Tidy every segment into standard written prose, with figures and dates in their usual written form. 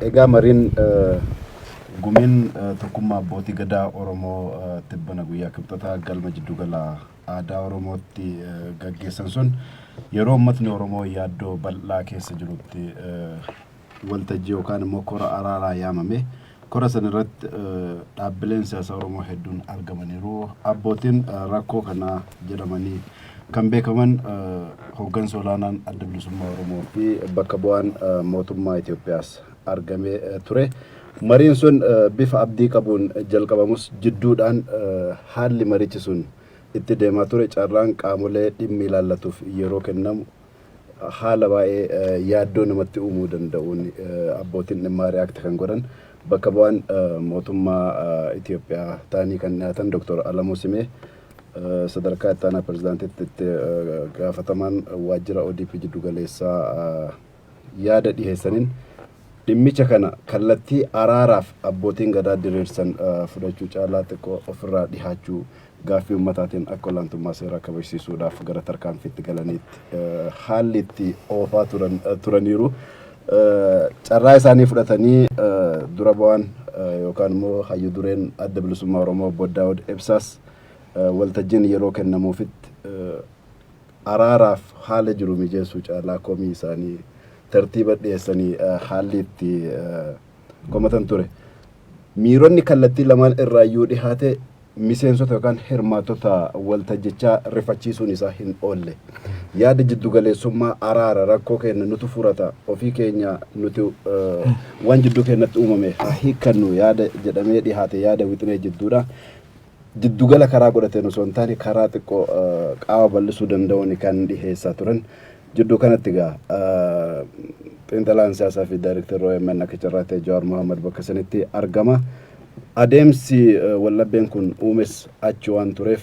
Egaa mariin gumiin tokkummaa abbootii gadaa Oromoo tibbana guyyaa Kibxataa galma jiddugala aadaa Oromootti gaggeessan sun yeroo uummatni Oromoo yaaddoo bal'aa keessa jirutti waltajjii yookaan immoo kora araaraa yaamame. Kora san irratti dhaabbileen siyaasaa Oromoo hedduun argamaniiru. Abbootiin rakkoo kanaa jedhamanii kan beekaman hooggansa olaanaan Adda Bilisummaa Oromoo fi bakka bu'aan mootummaa Itoophiyaas argamee ture. Mariin sun bifa abdii qabuun jalqabamus jidduudhaan haalli marichi sun itti deemaa ture, carraan qaamolee dhimmi ilaallatuuf yeroo kennamu haala baay'ee yaaddoo namatti uumuu danda'uun abbootiin dhimmaa react kan godhan, bakka bu'aan mootummaa Itoophiyaa ta'anii kan dhiyaatan Dr. Alamuu Simee, sadarkaa itti aanaa pirezidaantiitti itti gaafatamaan waajjira ODP jiddugaleessaa, yaada dhiheessaniin dhimmicha kana kallattii araaraaf abbootiin gadaa diriirsan fudhachuu caalaa xiqqoo ofirraa dhihaachuu, gaaffii uummataatiin akka olaantummaa seeraa kabajsiisuudhaaf gara tarkaanfiitti galaniitti haalli itti oofaa turaniiru. Carraa isaanii fudhatanii dura bu'aan yookaan immoo hayyu dureen Adda Bilisummaa Oromoo Obbo Daawud Ibsaas waltajjiin yeroo kennamuufitti araaraaf haala jiru mijeessuu caalaa komii isaanii tartiiba dhiyeessanii haalli itti komatan ture. Miironni kallattii lamaan irraayyuu dhihaate miseensota yookaan hirmaattota waltajjichaa rifachiisuun isaa hin oolle. Yaada jiddugaleessummaa, araara, rakkoo keenya nutu furata, ofii keenya nuti waan jidduu keenyatti uumame haa hiikkannu yaada jedhamee dhihaate yaada wixinee jidduudha. Jiddugala karaa godhateen osoo hin taane karaa xiqqoo qaama bal'isuu danda'uun kan dhiheessaa turan. Jidduu kanatti egaa xiinxalaan siyaasaa fi daayirektarri OMN akka carraa ta'e Jawaar Mohammad bakka sanitti argama. Adeemsi wallabeen kun uumes achi waan tureef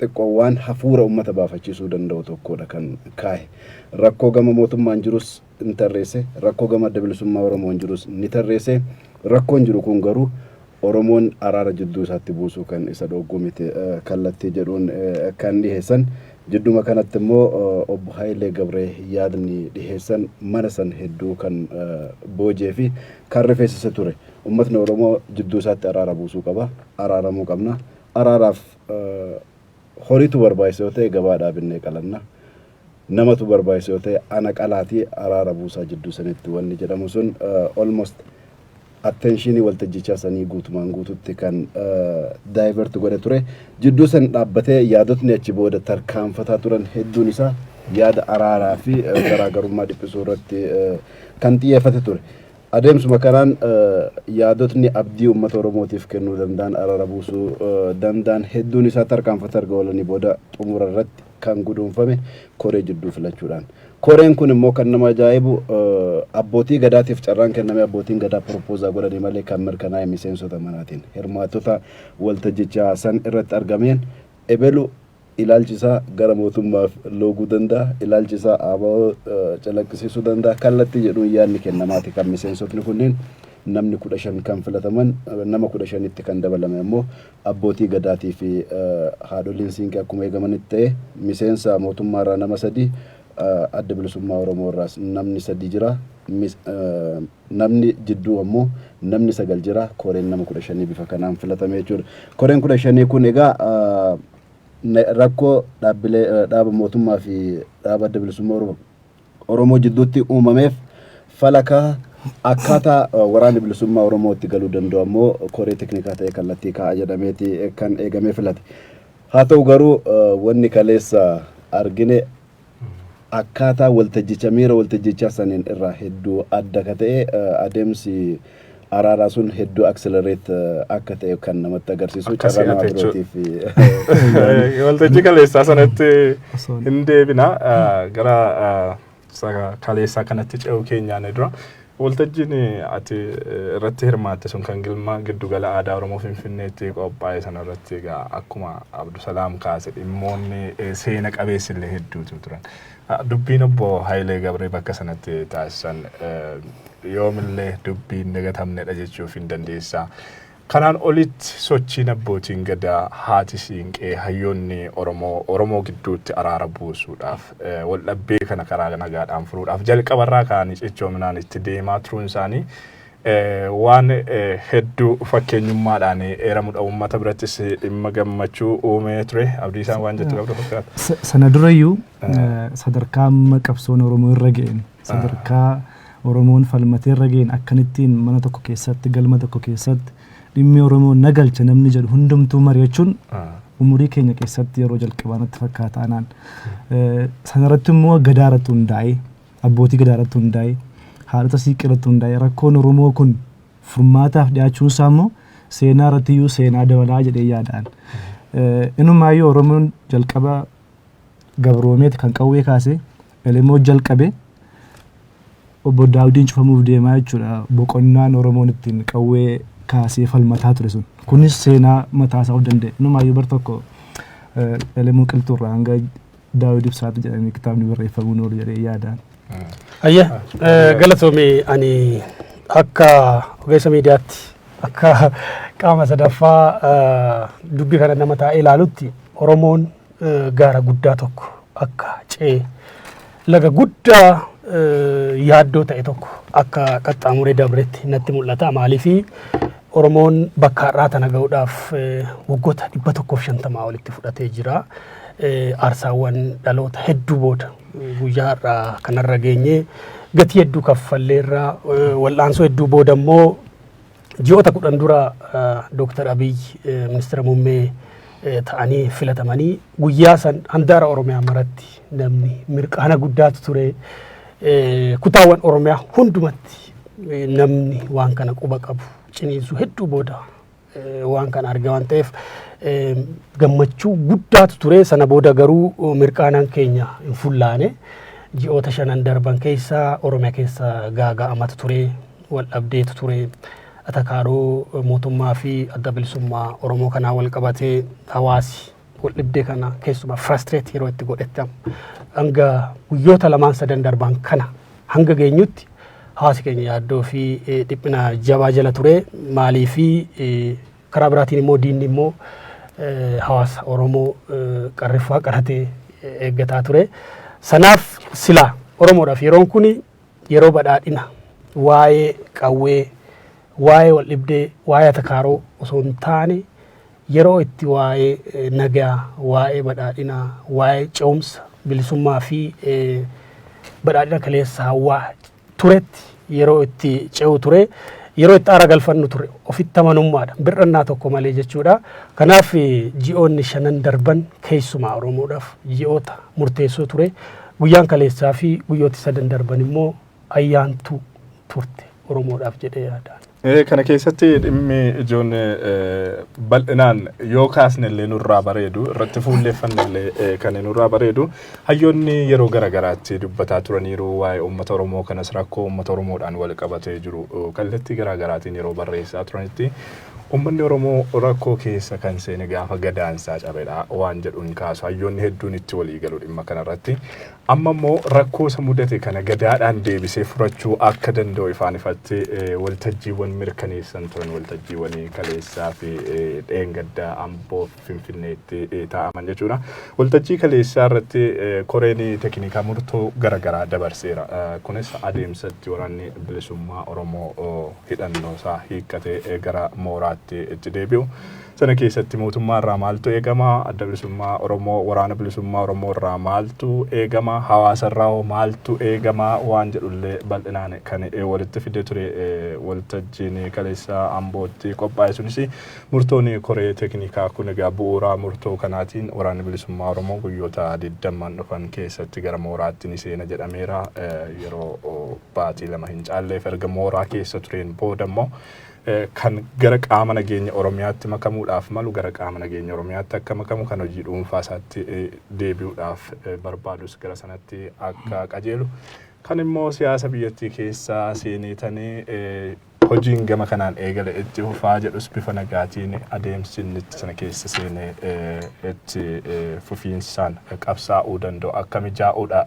xiqqoo waan hafuura uummata baafachiisuu danda'u tokkodha kan kaa'e. Rakkoo gama mootummaan jirus ni tarreesse, rakkoo gama Adda Bilisummaa Oromoon jirus ni tarreesse. Rakkoon jiru kun garuu Oromoon araara jidduu isaatti buusuu kan isa dhogguu miti kallattii jedhuun kan dhiheessan. Jidduma kanatti immoo obbo Hayilee Gabree yaadni dhiheessan mana san hedduu kan boojee fi kan rifeessise ture. Uummatni Oromoo jidduu isaatti araara buusuu qaba. Araaramuu qabna. Araaraaf horiitu barbaachisa yoo ta'e gabaa dhaabinnee qalanna. Namatu barbaachisa yoo ta'e ana qalaatii araara buusaa jidduu sanitti wanni jedhamu sun almost attentionii waltajjichaa sanii guutumaan guututti kan divert godhe ture. Jidduu san dhaabbatee yaadotni achi booda tarkaanfataa turan hedduun isaa yaada araaraa fi garaagarummaa dhiphisuu irratti kan xiyyeeffate ture. Adeemsuma kanaan yaadotni abdii uummata Oromootiif kennuu danda'an, araara buusuu danda'an hedduun isaa tarkaanfata erga oolanii booda xumura irratti kan guduunfame koree jidduu filachuudhaan. Koreen kun immoo kan nama ajaa'ibu abbootii gadaatiif carraan kenname, abbootiin gadaa propose godhanii malee kan mirkanaa'e miseensota manaatiin, hirmaattota waltajjichaa san irratti argameen. Ebelu ilaalchi isaa gara mootummaaf looguu danda'a, ilaalchi isaa ABO calaqqisiisuu danda'a kallattii jedhuun yaadni kennamaati kan miseensotni kunneen namni 15 kan filataman. Nama 15tti kan dabalame ammoo abbootii gadaatii fi haadholiin siinqee akkuma eegamanitti ta'e, miseensa mootummaarraa nama sadi, Adda Bilisummaa Oromoo irraas namni sadi jira. Namni jidduu ammoo namni sagal jira. Koreen nama 15 bifa kanaan filatame jechuudha. Koreen 15 kun egaa rakkoo dhaabbilee dhaaba mootummaa fi dhaaba Adda Bilisummaa Oromoo jidduutti uumameef falakaa, akkaataa waraanni bilisummaa Oromoo itti galuu danda'u ammoo koree teknikaa ta'e kallattii kaa'a jedhameeti kan eegamee filate. Haa ta'u garuu wanni kaleessa argine akkaataa waltajjicha, miira waltajjichaa saniin irraa hedduu adda ka ta'e, adeemsi araaraa sun hedduu accelerate akka ta'e kan namatti agarsiisu carraa nama birootiif. Waltajjii kaleessaa sanatti hin deebina, gara kaleessaa kanatti ce'uu keenyaan dura. Waltajjiin ati irratti hirmaatte sun kan galma giddugala aadaa Oromoo Finfinneetti qophaa'e sana irratti egaa akkuma Abdusalaam kaase dhimmoonni seena qabeessi illee hedduutu turan. Dubbiin obbo Hayilee Gabree bakka sanatti taasisan yoomillee dubbiin dagatamnedha jechuuf hin dandeessaa. Kanaan olitti sochiin abbootiin gadaa, haati siinqee, hayyoonni Oromoo Oromoo gidduutti araara buusuudhaaf, waldhabbii kana karaa nagaadhaan furuudhaaf jalqabarraa ka'anii cichoominaan itti deemaa turuun isaanii waan hedduu fakkeenyummaadhaan eeramudha. Uummata birattis dhimma gammachuu uumee ture. Abdiisaan waan jettu qabdu fakkaata. Sana durayyuu sadarkaa amma qabsoon Oromoo irra ga'een, sadarkaa Oromoon falmatee irra ga'een, akkanittiin mana tokko keessatti, galma tokko keessatti dhimmi Oromoo nagalcha namni jedhu hundumtuu mari'achuun umurii keenya keessatti yeroo jalqabaa natti fakkaata anaan. Sanarratti immoo gadaa irratti hundaa'ee, abbootii gadaa irratti hundaa'ee, haadhota siiqqee irratti hundaa'ee rakkoon Oromoo kun furmaataaf dhiyaachuun isaa immoo seenaa irratti iyyuu seenaa dabalaa jedhee yaadaan. Inumaayyuu Oromoon jalqaba gabroomeeti kan qawwee kaasee Elemoo jalqabe obbo Daawudiin cufamuuf deemaa jechuudha. Boqonnaan Oromoon ittiin qawwee kaasee falmataa ture sun. Kunis seenaa mataa isaa of danda'e. Inumaayyuu bar tokko Elemoo Qilxuurraa hanga Daawud Ibsaatti jedhamee kitaabni barreeffamuu oolu jedhee yaadaan. Ayya, galatoomii. Ani akka ogeessa miidiyaatti, akka qaama sadaffaa dubbii kana nama taa'ee ilaalutti, Oromoon gaara guddaa tokko akka ce'e, laga guddaa yaaddoo ta'e tokko akka qaxxaamuree dabretti natti mul'ata. Maaliifi Oromoon bakka har'aa tana ga'uudhaaf waggoota 150 olitti fudhatee jira. Aarsaawwan dhaloota hedduu booda guyyaa har'aa kanarra geenye, gatii hedduu kaffalleerra. Wal'aansoo hedduu booda immoo ji'oota 10 dura Dooktar Abiy ministeera muummee ta'anii filatamanii, guyyaa san handaara Oromiyaa maratti namni mirqaana guddaatu ture. Kutaawwan Oromiyaa hundumatti namni waan kana quba qabu ciniinsuu hedduu booda waan kana arge waan ta'eef gammachuu guddaatu ture. Sana booda garuu mirqaanaan keenya hin fullaane. Ji'oota shanan darban keessa Oromiyaa keessa gaaga'amatu ture, wal dhabdeetu ture. Atakaaroo mootummaa fi Adda Bilisummaa Oromoo kanaa wal qabatee hawaasi wal dhibdee kana keessumaa frustrate yeroo itti godhetti, hanga guyyoota lamaan sadan darban kana hanga geenyutti hawaasi keenya yaaddoo fi dhiphina jabaa jala ture. Maalii fi karaa biraatiin immoo diinni immoo hawaasa Oromoo qarriffaa qaratee eeggataa ture. Sanaaf silaa Oromoodhaaf yeroon kun yeroo badhaadhina, waa'ee qawwee, waa'ee wal dhibdee, waa'ee atakaaroo osoo hin taane, yeroo itti waa'ee nagaa, waa'ee badhaadhinaa, waa'ee ce'umsa bilisummaa fi badhaadhina kaleessa hawwaa turetti yeroo itti ce'u ture. Yeroo itti aara galfannu ture, ofitti amanummaadha, bir'annaa tokko malee jechuudha. Kanaaf ji'oonni shanan darban keessumaa Oromoodhaaf ji'oota murteessoo ture. Guyyaan kaleessaa fi guyyooti sadan darban immoo ayyaantuu turte Oromoodhaaf jedhee yaadaan. Kana keessatti dhimmi ijoon bal'inaan yoo kaasne illee nurraa bareedu, irratti fuulleeffanne illee kan nurraa bareedu, hayyoonni yeroo garaagaraatti dubbataa turaniiru. Waa'ee uummata Oromoo kanas, rakkoo uummata Oromoodhaan wal qabatee jiru kallattii garaagaraatiin yeroo barreessaa turanitti, uummanni Oromoo rakkoo keessa kan seene gaafa gadaansaa cabedha waan jedhuun kaasu. Hayyoonni hedduun itti walii galu dhimma kanarratti. Amma immoo rakkoo isa mudate kana gadaadhaan deebisee furachuu akka danda'u ifaan ifatti waltajjiiwwan mirkaneessan turan, waltajjiiwwan kaleessaa fi dheengaddaa Amboo Finfinneetti taa'aman jechuudha. Waltajjii kaleessaa irratti koreen teknikaa murtoo garaagaraa dabarseera. Kunis adeemsatti waraanni bilisummaa Oromoo hidhannoo isaa hiikkatee gara mooraatti itti deebi'u. Sana keessatti mootummaa irraa maaltu eegama? Adda Bilisummaa Oromoo, Waraana Bilisummaa Oromoo irraa maaltu eegama? Hawaasa irraa hoo maaltu eegama? Waan jedhullee bal'inaan kan walitti fidee ture waltajjiin kaleessa Ambootti qophaa'e sunis. Murtoon koree teknikaa kun egaa bu'uura murtoo kanaatiin Waraanni Bilisummaa Oromoo guyyoota 20n dhufan keessatti gara mooraatti ni seena jedhameera. Yeroo baatii 2 hin caalleef erga mooraa keessa tureen booda immoo kan gara qaama nageenya Oromiyaatti makamuudhaaf malu gara qaama nageenya Oromiyaatti akka makamu, kan hojii dhuunfaa isaatti deebi'uudhaaf barbaadus gara sanatti akka qajeelu, kan immoo siyaasa biyyattii keessaa seenee tanii hojiin gama kanaan eegale itti fufaa jedhus bifa nagaatiin adeemsi inni itti sana keessa seenee itti fufiinsaan qabsaa'uu danda'u akka mijaa'uudha.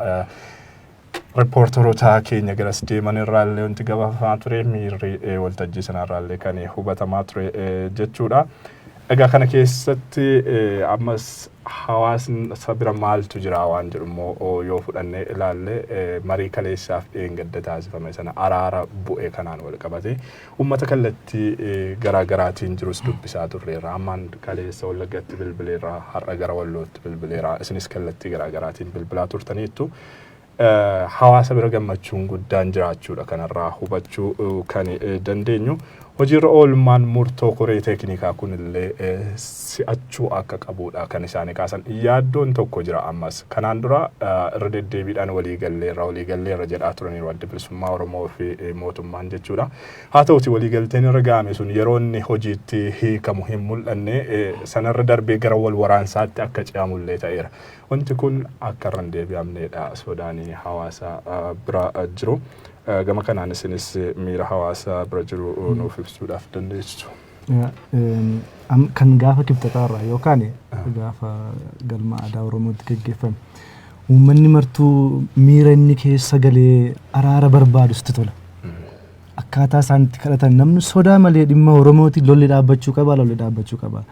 Riippoortaroota keenya garas deeman irraallee wanti gabaafamaa ture, miirri waltajjii sanarraallee kan hubatamaa ture jechuudha. Egaa kana keessatti ammas hawaasni isa bira maaltu jira waan jedhu immoo yoo fudhannee ilaalle, marii kaleessaaf dheengadda taasifame sana araara bu'e kanaan wal qabate uummata kallattii garaa garaatiin jirus dubbisaa turreerra. Ammaan kaleessa Wallaggatti bilbileerra, har'a gara Wallootti bilbileera, isinis kallattii garaa garaatiin bilbilaa turtaniittu. Hawaasa bira gammachuun guddaan jiraachuudha kanarraa hubachuu kan dandeenyu. Hojiirra oolmaan murtoo koree teeknikaa kunillee si'achuu akka qabudha kan isaanii kaasan. Yaaddoon tokko jira ammas. Kanaan dura irra deddeebiidhaan waliigalleerra waliigalleerra jedhaa turaniiru Adda Bilisummaa Oromoo fi mootummaan jechuudha. Haa ta'uti waliigalteen irra ga'ame sun yeroo inni hojiitti hiikamu hin mul'anne, sanarra darbee gara wal waraansaatti akka ce'amullee ta'eera. Wanti kun akka irra hin deebi'amneedha sodaanii hawaasa bira jiru. Gama kanaan isinis miira hawaasa bira jiru nuuf ibsuudhaaf dandeessu. Kan gaafa kibxataarraa yookaan gaafa galma aadaa Oromootti gaggeeffame, uummanni martuu miira inni keessa galee araara barbaadu sitti tola. Akkaataa isaan itti kadhatan, namni sodaa malee dhimma Oromooti, lolli dhaabbachuu qaba, lolli dhaabbachuu qaba.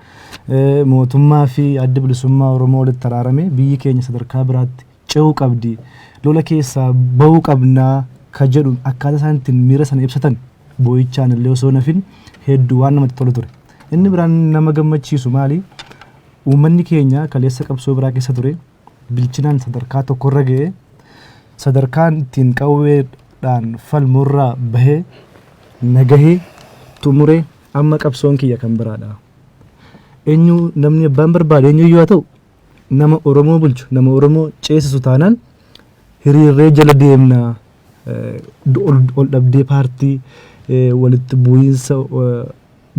Mootummaa fi Adda Bilisummaa Oromoo walitti araarame biyyi keenya sadarkaa biraatti ce'uu qabdi. Lola keessaa bahuu qabnaa ka jedhu, akkaataa isaan ittiin miira sana ibsatan boo'ichaan illee osoo nafin hedduu waan namatti tolu ture. Inni biraan nama gammachiisu maali? Uummanni keenya kaleessa qabsoo biraa keessa ture, bilchinaan sadarkaa tokkorra ga'ee, sadarkaan ittiin qawweedhaan falmurraa bahee, nagahee xumuree, amma qabsoon kiyya kan biraadha. Eenyu namni abbaan barbaade eenyu yoo ta'u, nama Oromoo bulchu, nama Oromoo ceesisu taanaan hiriirree jala deemna. Ol dhabdee paartii, walitti bu'iinsa,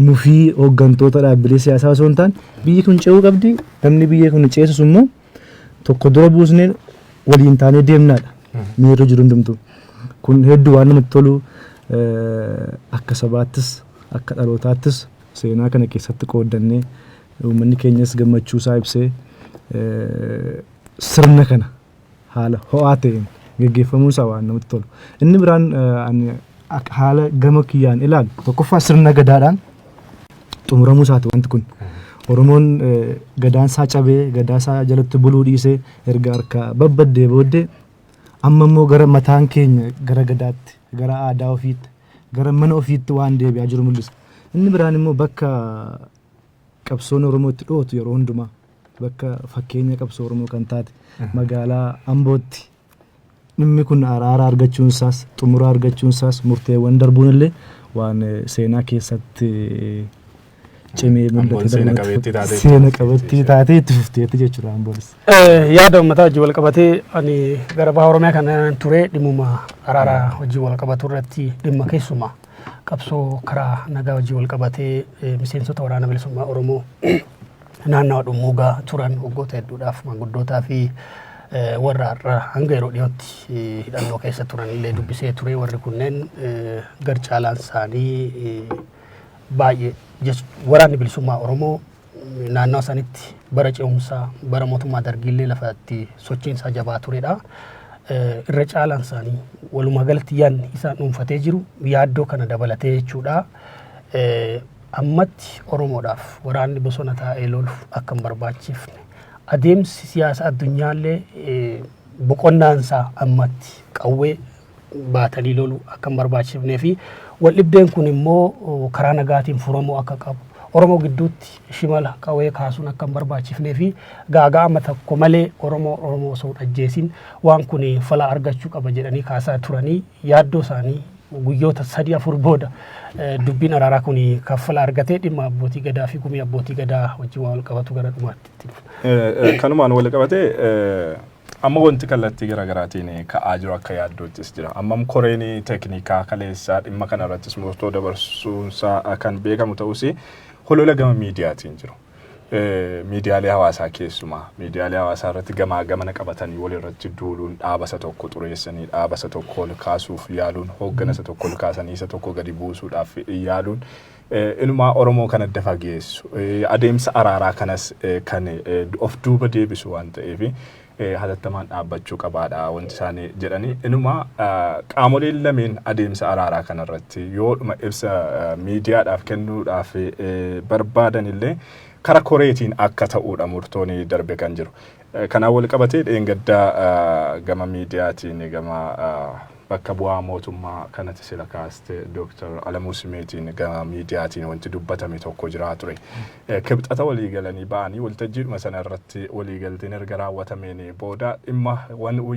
mufii hooggantoota dhaabbilee siyaasaa osoo hin taane, biyyi kun ce'uu qabdi, namni biyya kun ceesisu immoo tokko dura buusnee waliin taanee deemnaadha. Miirri jiru hundumtuu. Kun hedduu waan namatti tolu, akka sabaattis akka dhalootaattis seenaa kana keessatti qooddannee, uummanni keenyas gammachuu isaa ibsee, sirna kana haala ho'aa ta'een geggeeffamuun isaa waan namatti tolu. Inni biraan ani haala gama kiyyaan ilaalu, tokkoffaa sirna gadaadhaan xumuramuu isaati wanti kun. Oromoon gadaan isaa cabee, gadaa isaa jalatti buluu dhiisee erga harka babbaddee booddee, amma immoo gara mataan keenya gara gadaatti, gara aadaa ofiitti, gara mana ofiitti waan deebi'aa jiru mul'isa. Inni biraan immoo bakka qabsoon Oromoo itti dhootu, yeroo hundumaa bakka fakkeenya qabsoo Oromoo kan taate magaalaa Ambootti dhimmi kun araara argachuun isaas, xumura argachuun isaas, murteewwan darbuun illee waan seenaa keessatti cimee mul'ate. Seena qabeettii taatee seena qabeettii taatee itti fufteetti jechuudha Amboonis. Yaada uummataa wajjin wal qabatee, ani gara baha Oromiyaa kana ture, dhimmuma araaraa wajjin wal qabatu irratti, dhimma keessumaa qabsoo karaa nagaa wajjin wal qabatee, miseensota Waraana Bilisummaa Oromoo naannawa Dhummuugaa turan waggoota hedduudhaaf, maanguddootaa fi warra har'a hanga yeroo dhiyootti hidhannoo keessa turan illee dubbisee ture. Warri kunneen gar caalaan isaanii baay'ee Waraanni Bilisummaa Oromoo naannawa sanitti bara ce'umsaa, bara mootummaa Dargiillee lafa itti sochiin isaa jabaa turedha. Irra caalaan isaanii walumaa galatti yaadni isaan dhuunfatee jiru yaaddoo kana dabalatee jechuudha. Ammatti Oromoodhaaf waraanni bosona taa'ee lolu akka hin barbaachifne, adeemsi siyaasa addunyaallee boqonnaan isaa ammatti qawwee baatanii lolu akka hin barbaachifnee fi waldhibdeen kun immoo karaa nagaatiin furamuu akka qabu, Oromoo gidduutti shimala qawwee kaasuun akka hin barbaachifnee fi gaaga'ama tokko malee Oromoo Oromoo osoo hin ajjeesin waan kun fala argachuu qaba jedhanii kaasaa turanii, yaaddoo isaanii guyyoota 3-4 booda dubbiin araaraa kun kaffala argatee, dhimma abbootii gadaa fi gumii abbootii gadaa wajjin waan wal qabatu gara dhumaatti itti dhufa. Kanumaan wal qabatee, amma wanti kallattii garaagaraatiin ka'aa jiru akka yaaddoottis jira. Ammam koreen teeknikaa kaleessaa dhimma kana irrattis murtoo dabarsuunsaa kan beekamu ta'us, holola gama miidiyaatiin jiru. Miidiyaalee hawaasaa, keessumaa miidiyaalee hawaasaa irratti gamaa gamana qabatanii wal irratti duuluun, dhaaba isa tokko xureessanii dhaaba isa tokko ol kaasuuf yaaluun, hooggana isa tokko ol kaasanii isa tokko gadi buusuudhaaf yaaluun, inumaa Oromoo kan adda fageessu, adeemsa araaraa kanas kan of duuba deebisu waan ta'eef, Hatattamaan dhaabbachuu qabaadha wanti isaanii jedhanii. Inuma qaamoleen lameen adeemsa araaraa kanarratti yoodhuma ibsa miidiyaadhaaf kennuudhaaf barbaadan illee kara koreetiin akka ta'uudha murtoon darbe kan jiru. Kanaan wal qabatee dheengaddaa gama miidiyaatiin, gama bakka bu'aa mootummaa kanatti sila kaaste Dooktar Alamuu Simeetiin, gama miidiyaatiin wanti dubbatame tokko jira ture. Kibxata walii galanii ba'anii waltajjiidhuma sana irratti waliigalteen erga raawwatameen booda dhimma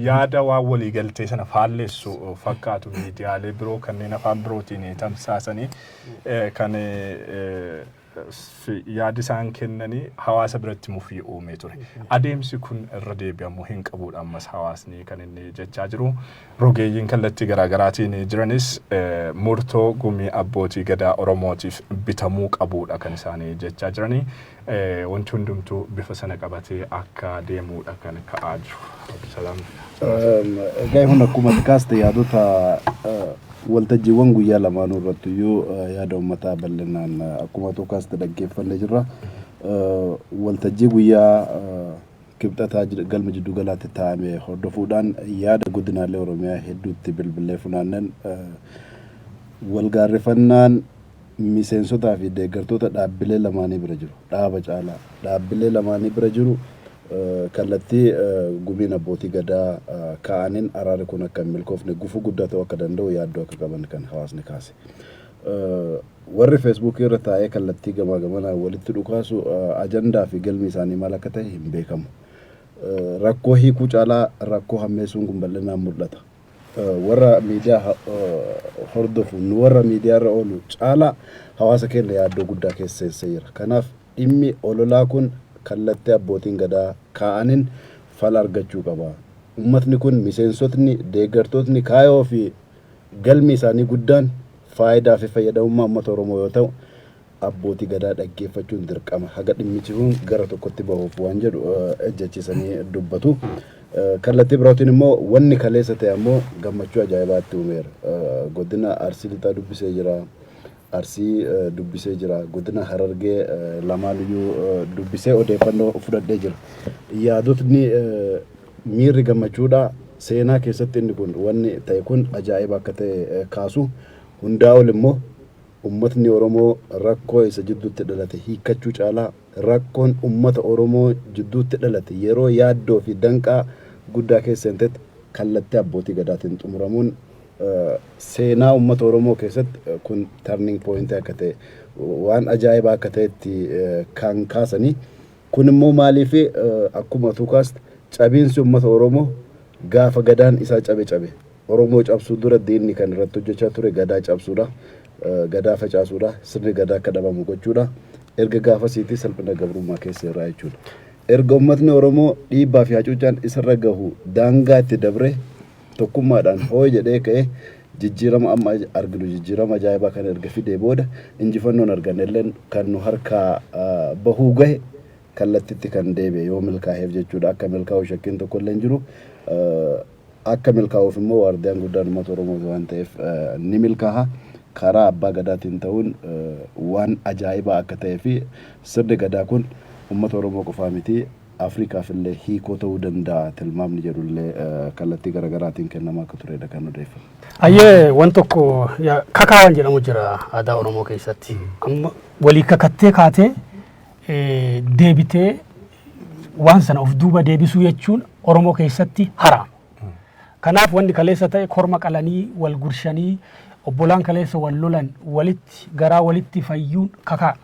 yaada waan waliigaltee sana faallessu fakkaatu miidiyaalee biroo kanneen afaan birootiin tamsaasanii kan yaadi isaan kennanii hawaasa biratti mufii uumee ture. Adeemsi kun irra deebi'amuu hin qabuudha ammas hawaasni kan inni jechaa jiru. Rogeeyyiin kallattii garaagaraatiin jiranis murtoo gumii abbootii gadaa Oromootiif bitamuu qabuudha kan isaanii jechaa jiranii. Wanti hundumtuu bifa sana qabatee akka deemuudha kan ka'aa jiru. Abdusalaam. Egaa kun akkuma kaaste yaadota waltajjiiwwan guyyaa lamaanuu irratti iyyuu yaada uummataa bal'inaan akkuma kaaste dhaggeeffannee jirra. Waltajjii guyyaa kibxataa galma jiddu galaatti taa'ame hordofuudhaan yaada godinaalee Oromiyaa hedduutti bilbilee funaannan, walgaarrifannaan miseensotaa fi deeggartoota dhaabbilee lamaanii bira jiru, dhaaba caalaa dhaabbilee lamaanii bira jiru, kallattii gumiin abbootii gadaa ka'aniin araarri kun akka hin milkoofne gufuu guddaa ta'uu akka danda'u yaaddoo akka qaban kan hawaasni kaase. Warri Feesbuukii irra taa'ee kallattii gamaa gamanaa walitti dhukaasu ajandaa fi galmi isaanii maal akka ta'e hin beekamu. Rakkoo hiikuu caalaa rakkoo hammeessuun kun bal'inaan mul'ata. Warra miidiyaa hordofu, nu warra miidiyaa irra oolu caalaa hawaasa keenya yaaddoo guddaa keessa seensee jira. Kanaaf dhimmi ololaa kun kallattii abbootiin gadaa kaa'aniin fala argachuu qaba. Uummatni kun, miseensotni, deeggartootni, kaayoo fi galmi isaanii guddaan faayidaa fi fayyadamummaa uummata Oromoo yoo ta'u, abbootii gadaa dhaggeeffachuun dirqama haga dhimmichi kun gara tokkotti bahuuf waan jedhu ejjechiisanii dubbatu. Kallattii birootiin immoo wanni kaleessa ta'e ammoo gammachuu ajaa'ibaatti uumeera. Godina Arsii Lixaa dubbisee jira. Arsii dubbisee jira. Godina Harargee lamaaniyyuu dubbisee odeeffannoo fudhadhee jira. Yaadotni miirri gammachuudha. Seenaa keessatti inni kun, wanni ta'e kun ajaa'iba akka ta'e kaasu. Hundaa ol immoo uummatni Oromoo rakkoo isa jidduutti dhalate hiikkachuu caalaa rakkoon uummata Oromoo jidduutti dhalate yeroo yaaddoo fi danqaa guddaa keessa seentetti kallattii abbootii gadaatiin xumuramuun seenaa uummata Oromoo keessatti kun turning point akka ta'e, waan ajaa'ibaa akka ta'etti kan kaasanii. Kun immoo maaliif, akkuma tukaast, cabiinsi uummata Oromoo gaafa gadaan isaa cabe cabe. Oromoo cabsuu dura diinni kan irratti hojjechaa ture gadaa cabsuudha. Gadaa facaasuudha. Sirni gadaa akka dhabamu gochuudha. Erga gaafasiitii salphina gabrummaa keessa irraa jechuudha. Erga uummatni Oromoo dhiibbaa fi hacuuccaan isarra gahu daangaa itti dabre tokkummaadhaan hooyi jedhee ka'ee jijjiirama amma arginu, jijjiirama ajaa'ibaa kana erga fidee booda, injifannoon arganne illee kan nu harkaa bahuu gahe kallattitti kan deebi'e yoo milkaa'eef jechuudha. Akka milkaa'u shakkiin tokko illee hin jiru. Akka milkaa'uuf immoo waardiyaan guddaan uummata Oromoo waan ta'eef ni milkaa'a. Karaa abbaa gadaatiin ta'uun waan ajaa'ibaa akka ta'ee fi sirni gadaa kun uummata Oromoo qofaa miti, Afrikaaf illee hiikoo ta'uu danda'a tilmaamni jedhullee kallattii garaagaraatiin kennamaa akka turedha kan odeeffamu. Ayyee, waan tokko kakaa waan jedhamu jira aadaa Oromoo keessatti. Amma walii kakattee kaatee deebitee waan sana of duuba deebisuu jechuun Oromoo keessatti haraama. Kanaaf wanni kaleessa ta'e, korma qalanii wal gurshanii, obbolaan kaleessa wal lolan walitti garaa walitti fayyuun kakaa.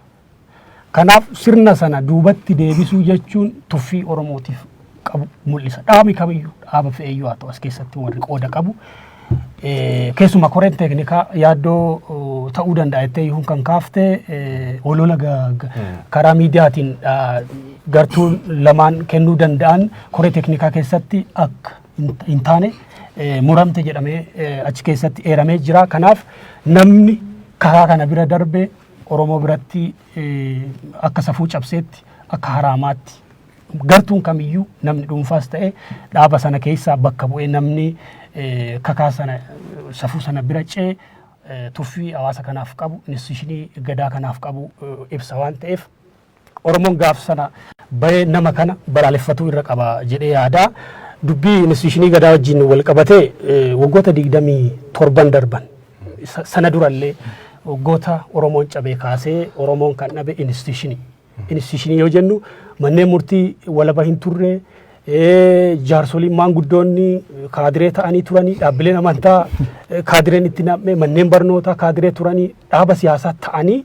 Kanaaf sirna sana duubatti deebisuu jechuun tuffii Oromootiif qabu mul'isa. Dhaabni kamiyyuu, dhaaba fe'eeyyuu haa ta'u, as keessatti warri qooda qabu. Keessumaa koreen teeknikaa yaaddoo ta'uu danda'a jettee iyyuu kan kaafte, olola karaa miidiyaatiin gartuun lamaan kennuu danda'an koree teeknikaa keessatti akka hin taane muramte jedhamee achi keessatti eeramee jira. Kanaaf namni karaa kana bira darbe Oromoo biratti akka safuu cabseetti, akka haraamaatti, gartuun kamiyyuu, namni dhuunfaas ta'e dhaaba sana keessaa bakka bu'ee namni kakaa sana, safuu sana bira ce'e, tuffii hawaasa kanaaf qabu, institution gadaa kanaaf qabu ibsa waan ta'eef, Oromoon gaaf sana Bahee nama kana balaaleffatuu irra qaba jedhee yaada. Dubbii institution gadaa wajjin wal qabatee, waggoota 27 darban, sana durallee, waggoota Oromoon cabee kaasee Oromoon kan dhabe institution. Institution yoo jennu, manneen murtii walaba hin turre, jaarsoliin maanguddoonni kaadiree ta'anii turanii, dhaabbileen amantaa kaadireen itti nam'ee, manneen barnootaa kaadiree turanii, dhaaba siyaasaa ta'anii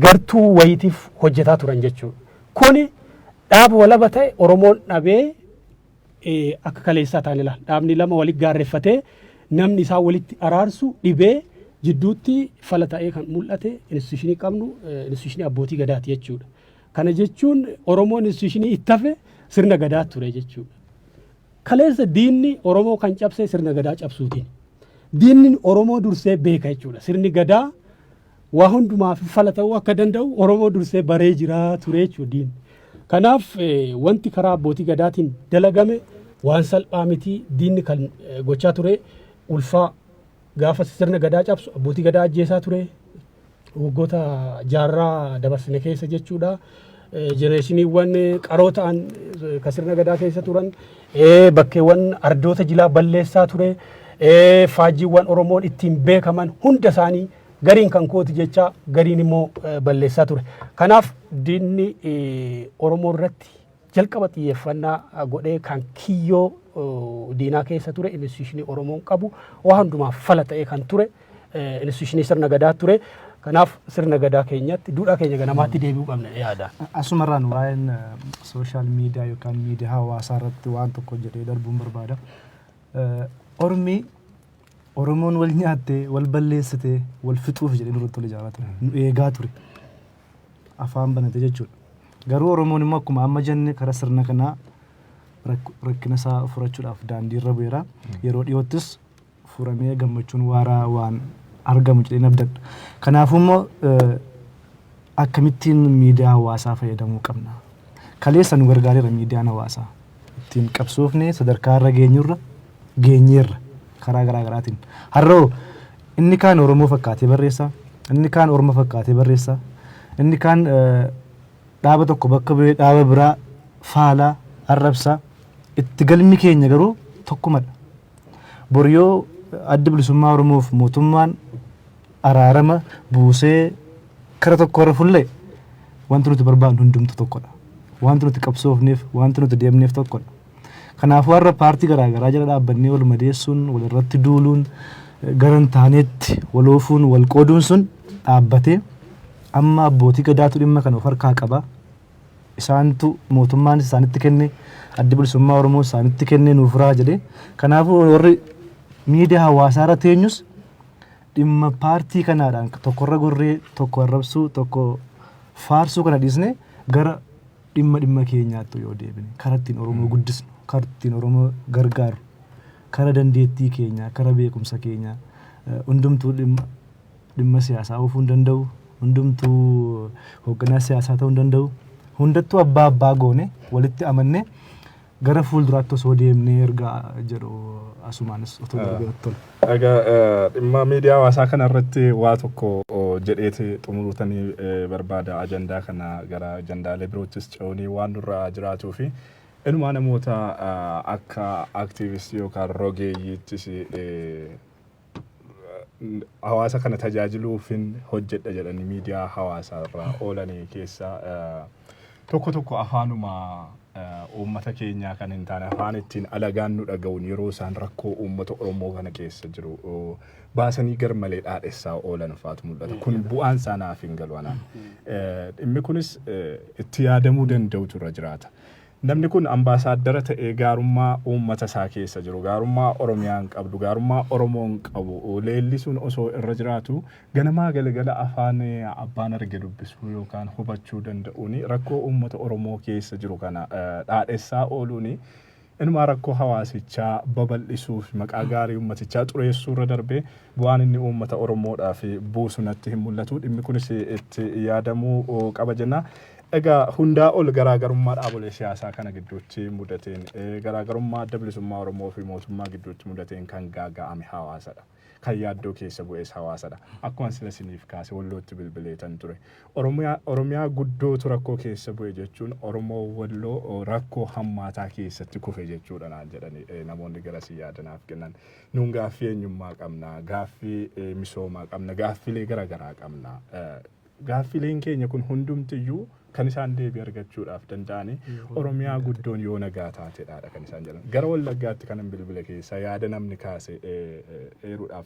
gartuu wayiitiif hojjetaa turan jechuudha. Kuni dhaaba walaba ta'e Oromoon dhabee akka kaleessaa ta'an ilaala. Dhaabni lama walitti gaarreeffatee namni isaa walitti araarsu dhibee jidduutti fala ta'ee kan mul'ate institution qabnu institution abbootii gadaati jechuudha. Kana jechuun Oromoon institution itti hafe sirna gadaa ture jechuudha. Kaleessa diinni Oromoo kan cabse sirna gadaa cabsuutiin. Diinni Oromoo dursee beeka jechuudha. Sirni gadaa waa hundumaaf fala ta'uu akka danda'u Oromoo dursee baree jira ture jechuudha diinni. Kanaaf wanti karaa abbootii gadaatiin dalagame waan salphaa miti. Diinni kan gochaa ture ulfaa gaafa sirna gadaa cabsu abbootii gadaa ajjeesaa ture, waggoota jaarraa dabarsine keessa jechuudha. Generationiiwwan qaroo ta'an kan sirna gadaa keessa turan, bakkeewwan ardoota jilaa balleessaa ture, faajjiiwwan Oromoon ittiin beekaman hunda isaanii gariin kan kooti jecha, gariin immoo balleessaa ture. Kanaaf diinni Oromoo irratti jalqaba xiyyeeffannaa godhee kan kiyyoo diinaa keessa ture institution Oromoon qabu, waa hundumaaf fala ta'ee kan ture institution sirna gadaa ture. Kanaaf sirna gadaa keenyatti, duudhaa keenya ganamaatti deebi'uu qabna yaada. Asumarraan waa'een social media yookaan miidiyaa hawaasaa irratti waan tokko jedhee darbuun barbaada. Ormi Oromoon wal nyaattee, wal balleessitee, wal fixuuf jedhee nurratti wal ijaaraa ture. Nu eegaa ture. Afaan banate jechuudha. Garuu Oromoon immoo akkuma amma jenne karaa sirna kanaa rakkina isaa furachuudhaaf daandii irra bu'eera. Yeroo dhiyoottis furamee gammachuun waaraa waan argamu jedhee abdadha. Kanaafuu immoo akkamittiin miidiyaa hawaasaa fayyadamuu qabna? Kaleessa nu gargaareera miidiyaan hawaasaa. Ittiin qabsoofnee sadarkaa irra geenyurra geenyeerra karaa garaa garaatiin. Har'oo inni kaan Oromoo fakkaatee barreessa, inni kaan Orma fakkaatee barreessa, inni kaan dhaaba tokko bakka bu'ee dhaaba biraa faalaa arrabsa. Itti galmi keenya garuu tokkumadha. Bor yoo Adda Bilisummaa Oromoof mootummaan araarama buusee kara tokko irra fuullee, wanti nuti barbaadnu hundumtu tokkodha. Wanti nuti qabsoofneef, wanti nuti deemneef tokkodha. Kanaafuu har'a paartii garaagaraa jala dhaabbannee wal madeessuun, wal irratti duuluun, gara hin taanetti wal oofuun, wal qooduun sun dhaabbatee, amma abbootii gadaatu dhimma kana of harkaa qaba. Isaantu mootummaan isaanitti kenne, Addi Bilisummaa Oromoo isaanitti kenne, nuuf furaa jedhee. Kanaafuu warri miidiyaa hawaasaa irra teenyus dhimma paartii kanaadhaan tokkorra gorree, tokko arrabsuu, tokko faarsuu kana dhiisne, gara dhimma keenyaatti yoo deebine, karaa ittiin Oromoo guddisnu, karaa ittiin Oromoo gargaaru, karaa dandeettii keenyaa, karaa beekumsa keenyaa, hundumtuu dhimma siyaasaa oofuu hin danda'u, hundumtuu hoogganaa siyaasaa ta'uu hin danda'u. Hundattuu abbaa abbaa goone walitti amannee gara fuulduraatti osoo deemnee erga jedhu asumaanis otoo darbee natti tola. Egaa dhimma miidiyaa hawaasaa kana irratti waa tokko jedheeti xumuruutanii barbaada. Ajandaa kana gara ajandaalee biroottis ce'uunii waan nurra jiraatuu fi inumaa namoota akka activistii yookaan rogeeyyiittis hawaasa kana tajaajiluufin hojjedha jedhanii miidiyaa hawaasaa irraa oolanii keessaa tokko tokko afaanuma uummata keenyaa kan hin taane, afaan ittiin alagaan nu dhaga'uun, yeroo isaan rakkoo uummata Oromoo kana keessa jiru baasanii gar malee dhaadhessaa oolan faatu mul'ata. Kun bu'aan isaa naaf hin galu anaan. Dhimmi kunis itti yaadamuu danda'utu irra jiraata. Namni kun ambaasaaddara ta'ee gaarummaa uummata isaa keessa jiru, gaarummaa Oromiyaan qabdu, gaarummaa Oromoon qabu leellisuun osoo irra jiraatu, ganamaa galgala afaan abbaan arge dubbisuu yookaan hubachuu danda'uun rakkoo uummata Oromoo keessa jiru kana dhaadhessaa ooluun inumaa rakkoo hawaasichaa babal'isuuf, maqaa gaarii uummatichaa xureessuu irra darbee bu'aan inni uummata Oromoodhaaf buusu natti hin mul'atu. Dhimmi kunis itti yaadamuu qaba jenna. Egaa hundaa ol garaagarummaa dhaabolee siyaasaa kana gidduutti mudateen, garaagarummaa Adda Bilisummaa Oromoo fi mootummaa gidduutti mudateen kan gaaga'ame hawaasadha. Kan yaaddoo keessa bu'es hawaasadha. Akkuma sila isiniif kaase Wallootti bilbileetan ture. Oromiyaa guddootu rakkoo keessa bu'e jechuun Oromoo Walloo rakkoo hammaataa keessatti kufe jechuudha naan jedhani namoonni garasii yaadanaaf kennan. Nuun gaaffii eenyummaa qabna, gaaffii misoomaa qabna, gaaffilee garaagaraa qabna. Gaaffileen keenya kun hundumtiyyuu kan isaan deebii argachuudhaaf danda'ani Oromiyaa guddoon yoo nagaa taatedha kan isaan jedhan. Gara Wallaggaatti kanan bilbile keessaa yaada namni kaase eeruudhaaf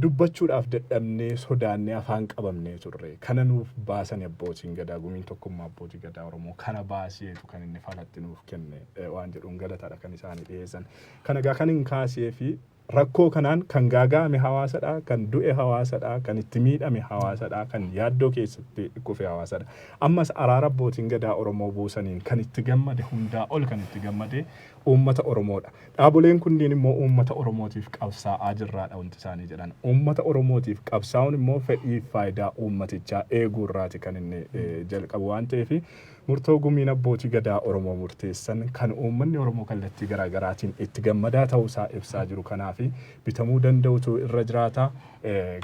dubbachuudhaaf dadhabnee sodaannee afaan qabamnee turre. Kana nuuf baasan abbootiin gadaa, gumiin tokkummaa abbootii gadaa Oromoo kana baaseetu kan inni falatti nuuf kenne waan jedhuun galataadha kan isaanii dhiyeessan. Kana egaa kan hin kaasee fi rakkoo kanaan kan gaaga'ame hawaasadha, kan du'e hawaasadha, kan itti miidhame hawaasadha, kan yaaddoo keessatti kufe hawaasadha. Ammas araara abbootiin gadaa Oromoo buusaniin kan itti gammade hundaa ol kan itti gammade uummata Oromoodha. Dhaaboleen kunniin immoo uummata Oromootiif qabsaa'aa jirraadha wanti isaanii jedhan. Uummata Oromootiif qabsaa'uun immoo fedhii faayidaa uummatichaa eeguu irraati kan inni jalqabu waan ta'eef murtoo gumiin abbootii gadaa Oromoo murteessan kan uummanni Oromoo kallattii garaagaraatiin itti gammadaa ta'uusaa ibsaa jiru kanaaf bitamuu danda'utu irra jiraata.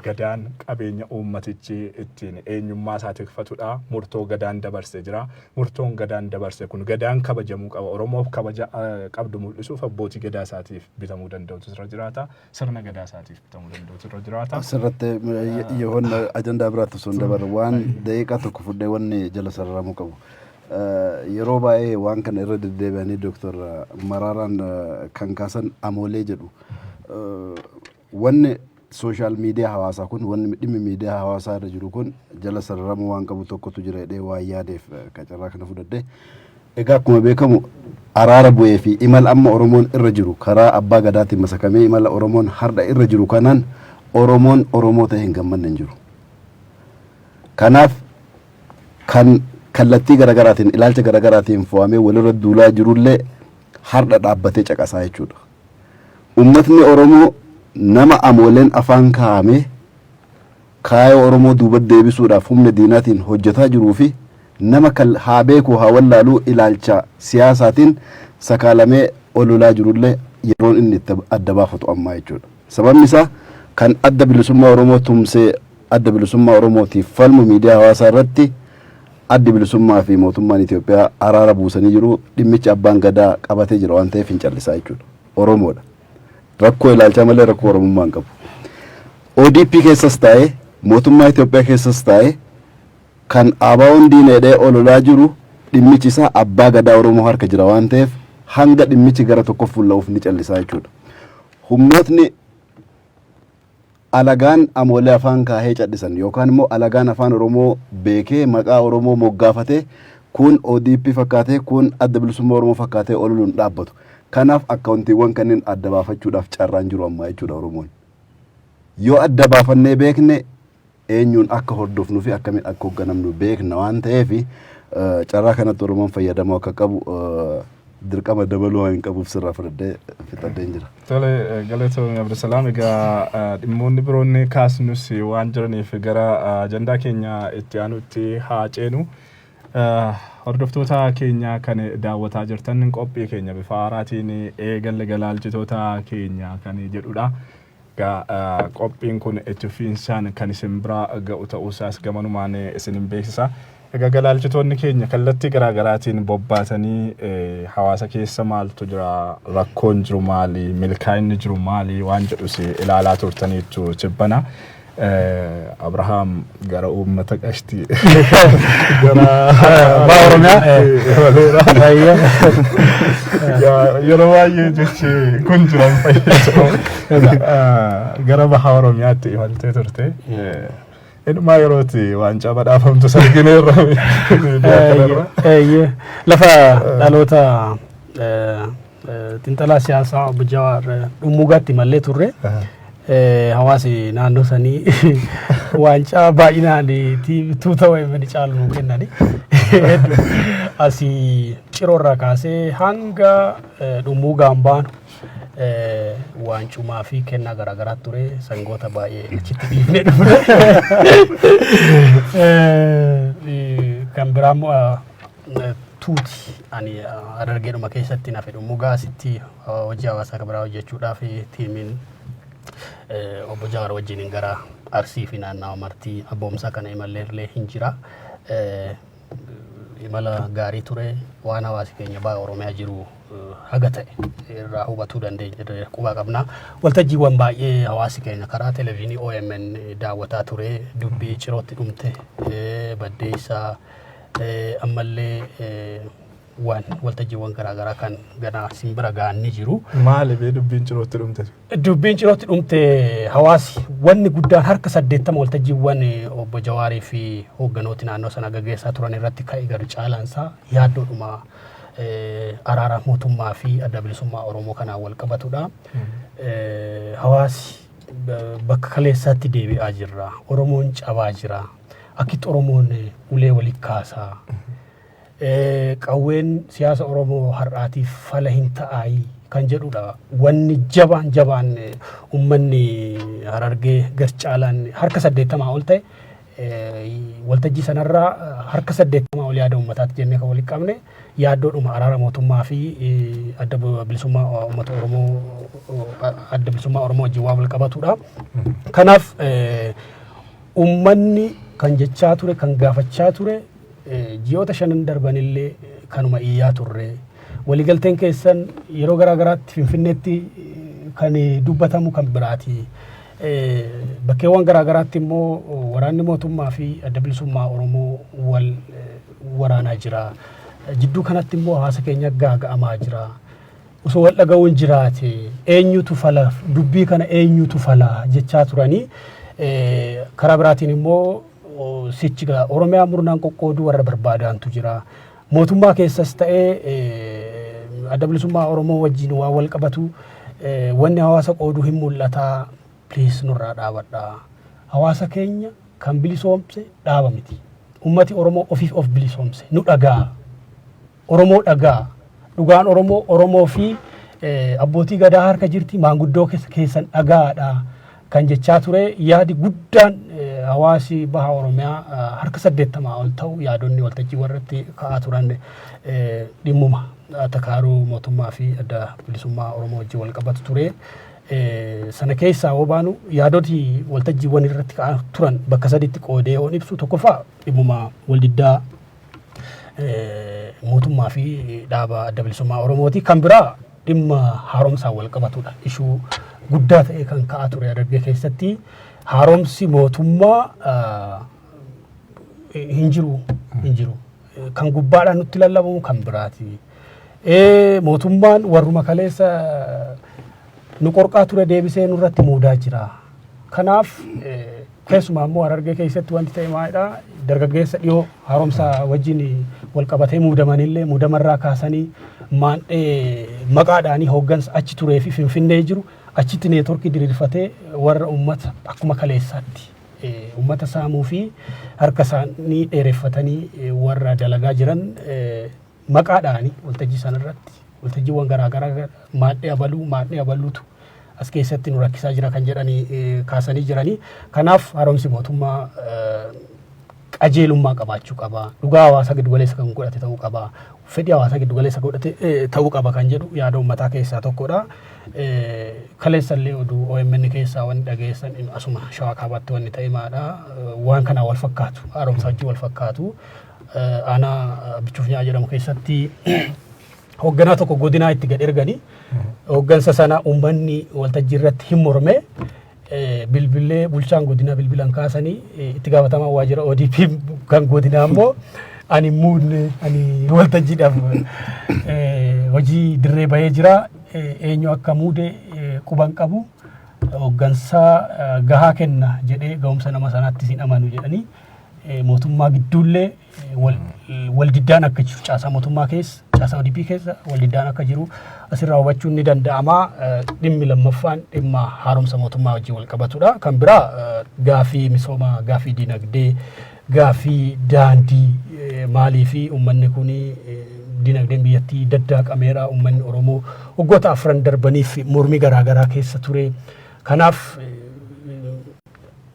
Gadaan qabeenya uummatichi ittiin eenyummaa isaa tikfatudha. Murtoo gadaan dabarse jira. Murtoon gadaan dabarse kun gadaan kabajamuu qaba. Oromoof kabaja qabdu mul'isuuf abbootii gadaa isaatiif bitamuu danda'utu irra jiraata. Sirna gadaa isaatiif bitamuu danda'utu irra jiraata. Asirratti yoon ajandaa biraatti osoo hin dabarre waan daqiiqaa tokko fudhee wanni jala sararamuu qabu. Yeroo baay'ee waan kana irra deddeebi'anii Dooktar Maraaraan kan kaasan amoolee jedhu. Wanni social media hawaasaa kun, wanni dhimmi miidiyaa hawaasaa irra jiru kun jala sararamuu waan qabu tokkotu jira jedhee waan yaadeef qacarraa kana fudhadhe. Egaa akkuma beekamu araara bu'ee fi imala amma Oromoon irra jiru karaa abbaa gadaatiin masakamee imala Oromoon har'a irra jiru kanaan Oromoon Oromoo ta'e hin gammanne hin jiru. Kanaaf kan kallattii garaagaraatiin ilaalcha garaagaraatiin fo'amee walirra duulaa jirullee har'a dhaabbatee caqasaa jechuudha. Uummatni Oromoo nama amooleen afaan kaa'amee kaayoo Oromoo duuba deebisuudhaaf humna diinaatiin hojjetaa jiruu fi nama kan haa beeku haa wallaaluu ilaalcha siyaasaatiin sakaalamee ololaa jirullee yeroon inni itti adda baafatu ammaa jechuudha. Sababni isaa kan adda bilisummaa Oromoo tumsee adda bilisummaa Oromootiif falmu miidiyaa hawaasaa irratti addi bilisummaa fi mootummaan Itoophiyaa araara buusanii jiru, dhimmichi abbaan gadaa qabatee jira waan ta'eef hin callisaa jechuudha. Oromoodha. Rakkoo ilaalchaa malee rakkoo Oromummaa hin qabu. ODP keessas taa'ee mootummaa Itoophiyaa keessas taa'ee kan ABO'n diina jedhee ololaa jiru dhimmichi isaa abbaa gadaa Oromoo harka jira waan ta'eef hanga dhimmichi gara tokko fulla'uuf ni callisaa jechuudha. Humnootni alagaan amoolee afaan kaahee cadhisan yookaan immoo alagaan afaan Oromoo beekee maqaa Oromoo moggaafatee kun ODP fakkaatee kun adda bilisummaa Oromoo fakkaatee ololuun dhaabbatu. Kanaaf akkaawuntiiwwan kanneen adda baafachuudhaaf carraan jiru ammaa jechuudha Oromoon. Yoo adda baafannee beekne eenyuun akka hordofnuu fi akkamiin akka hoogganamnu beekna waan ta'eef carraa kanatti Oromoon fayyadamuu akka qabu dirqama dabaluu waan hin qabuuf sirraa fudhadhee fixadheen jira. Tole, galatoomii Abdusalaam. Egaa dhimmoonni biroonni kaasnus waan jiraniif gara ajandaa keenya itti aanutti haa ceenu. Hordoftoota keenya kan daawwataa jirtan qophii keenya bifa haaraatiin eegalle galaalchitoota keenya kan jedhudha. Egaa qophiin kun itti fufiinsaan kan isin bira ga'u ta'uusaas gamanumaan isin hin beeksisa. Egaa galaalchitoonni keenya kallattii garaagaraatiin bobbaatanii hawaasa keessa maaltu jira, rakkoon jiru maali, milkaa'inni jiru maali waan jedhus ilaalaa turtaniitu tibbana. Abrahaam gara uummata qashtii gara Abbaa Oromiyaa. Imaleera. Yeroo baay'ee jechi kun jiran fayyadamu. Gara baha Oromiyaatti imaltee turte. Inumaa yerooti waancaa badhaafamtu sargineerra miidiyaa kanarra. Lafa dhaloota xiinxalaa siyaasaa obbo Jawaar Dhummuugaatti imallee turre. Hawaasi naannoo sanii waancaa baay'inaan tuuta wayii caalu nuu kennani. Asii Ciroorraa kaasee hanga Dhummuugaan baanu waancumaa fi kennaa garaagaraa ture, sangoota baay'ee achitti dhiifnee dhufne. Kan biraa immoo tuuti ani Harargeedhuma keessatti nafe Dhummuugaa asitti hojii hawaasaa kan biraa hojjechuudhaaf tiimiin Obbo Jawaar wajjiniin gara Arsii fi naannawa Martii Abboomsaa kana imalleellee hin jira. Imala gaarii ture, waan hawaasi keenya baha Oromiyaa jiru haga ta'e irraa hubatuu dandeenya, quba qabna. Waltajjiiwwan baay'ee hawaasi keenya karaa televezyiinii OMN daawwataa ture, dubbii Cirootti dhumte, Baddeessaa, ammallee waan waltajjiiwwan garaagaraa kan ganaa simbira ga'an ni jiru. Maali bee dubbiin Cirootti dhumte? Dubbiin Cirootti dhumte, hawaasi wanni guddaan harka 80 waltajjiiwwan obbo Jawaarii fi hoogganooti naannoo sana gaggeessaa turan irratti ka'e gadi caalaansaa yaaddoodhuma araara mootummaa fi Adda Bilisummaa Oromoo kanaan wal qabatudha. Hawaasi bakka kaleessaatti deebi'aa jirra. Oromoon cabaa jira. Akkitti Oromoon ulee walitti kaasaa. Qawween siyaasa Oromoo har'aatiif fala hin ta'aayi kan jedhudha. Wanni jabaan jabaan uummanni Harargee gar caalaan harka 80 ol ta'e waltajjii sanarraa harka 80 ol yaada uummataatti jennee kan walitti qabne yaaddoodhuma araara mootummaa fi Adda Bilisummaa Uummata Oromoo, Adda Bilisummaa Oromoo wajjin waan wal qabatudha. Kanaaf uummanni kan jechaa ture, kan gaafachaa ture, ji'oota shanan darbanillee kanuma iyyaa turre. Waliigalteen keessan yeroo garaa garaatti Finfinneetti kan dubbatamu kan biraati. Bakkeewwan garaa garaatti immoo waraanni mootummaa fi Adda Bilisummaa Oromoo wal waraanaa jira. Jidduu kanatti immoo hawaasa keenya gaaga'amaa jira. Osoo wal dhaga'uun jiraate eenyutu fala, dubbii kana eenyutu fala jechaa turanii, karaa biraatiin immoo sichi Oromiyaa murnaan qoqqooduu warra barbaadantu jira. Mootummaa keessas ta'ee Adda Bilisummaa Oromoo wajjin waan wal qabatu wanni hawaasa qooduu hin mul'ataa, please nurraa dhaabadhaa. Hawaasa keenya kan bilisoomse dhaaba miti. Ummati Oromoo ofiif of bilisoomse, nu dhagaa. Oromoo dhagaa. Dhugaan Oromoo Oromoo fi abbootii gadaa harka jirti, maanguddoo keessan dhagaadha kan jechaa ture. Yaadi guddaan hawaasi baha Oromiyaa harka 80 ol ta'u, yaadonni waltajjii warratti ka'aa turan dhimmuma takaaruu mootummaa fi Adda Bilisummaa Oromoo wajjin wal qabatu ture. Sana keessaa hoo baanu, yaadoti waltajjiiwwan irratti ka'aa turan bakka saditti qoodee yoon ibsu, tokkoffaa dhimmuma waldiddaa mootummaa fi dhaaba Adda Bilisummaa Oromooti. Kan biraa dhimma haaromsaan wal qabatudha. Ishuu guddaa ta'e kan ka'aa ture Harargee keessatti, haaromsi mootummaa hin jiru, hin jiru. Kan gubbaadhaan nutti lallabamu kan biraati. Mootummaan warruma kaleessa nu qorqaa ture deebisee nurratti muudaa jira. Kanaaf keessumaa immoo Harargee keessatti wanti ta'e maalidha? Dargaggeessa dhiyoo haaromsa wajjin wal qabatee muudamanillee muudamarraa kaasanii maandhee maqaadhaanii hooggansa achi turee fi Finfinnee jiru achitti neetworkii diriirfatee warra uummata akkuma kaleessaatti uummata saamuu fi harka isaanii dheereffatanii warra dalagaa jiran maqaadhaanii waltajjii sanarratti, waltajjiiwwan garaagaraa maadhee abaluu maadhee abaluutu as keessatti nu rakkisaa jira kan jedhanii kaasanii jiranii. Kanaaf haaromsi mootummaa qajeelummaa qabaachuu qaba. Dhugaa hawaasa giddugaleessa kan godhate ta'uu qaba. Fedhii hawaasa giddugaleessa godhate ta'uu qaba kan jedhu yaada uummataa keessaa tokkodha. Kaleessallee oduu OMN keessaa wanni dhageessan asuma Shawaa Kaabaatti wanni ta'e maadha. Waan kanaa wal fakkaatu, haaromsa wajjin wal fakkaatu. Aanaa Bichuuf Nyaa jedhamu keessatti hoogganaa tokko godinaa itti gad erganii, hooggansa sana uummanni waltajjii irratti hin morme. Bilbilee bulchaan godinaa bilbilan kaasanii, itti gaafatamaa waajjira ODP kan godinaa immoo ani muudne, ani waltajjiidhaaf hojii dirree bahee jira, eenyu akka muude quban qabu, hooggansa gahaa kenna jedhee ga'umsa nama sanaatti hin amanu jedhanii, mootummaa gidduullee wal diddaan akka jiru, caasaa mootummaa keessa, caasaa ODP keessa wal diddaan akka jiru asirraa hubachuun ni danda'ama. Dhimmi lammaffaan dhimma haaromsa mootummaa wajjin wal qabatudha. Kan biraa gaafii misoomaa, gaafii dinagdee, gaafii daandii maalii fi uummanni kun dinagdeen biyyattii daddaaqameera. Uummanni Oromoo waggoota afran darbaniif mormii garaagaraa keessa ture. Kanaaf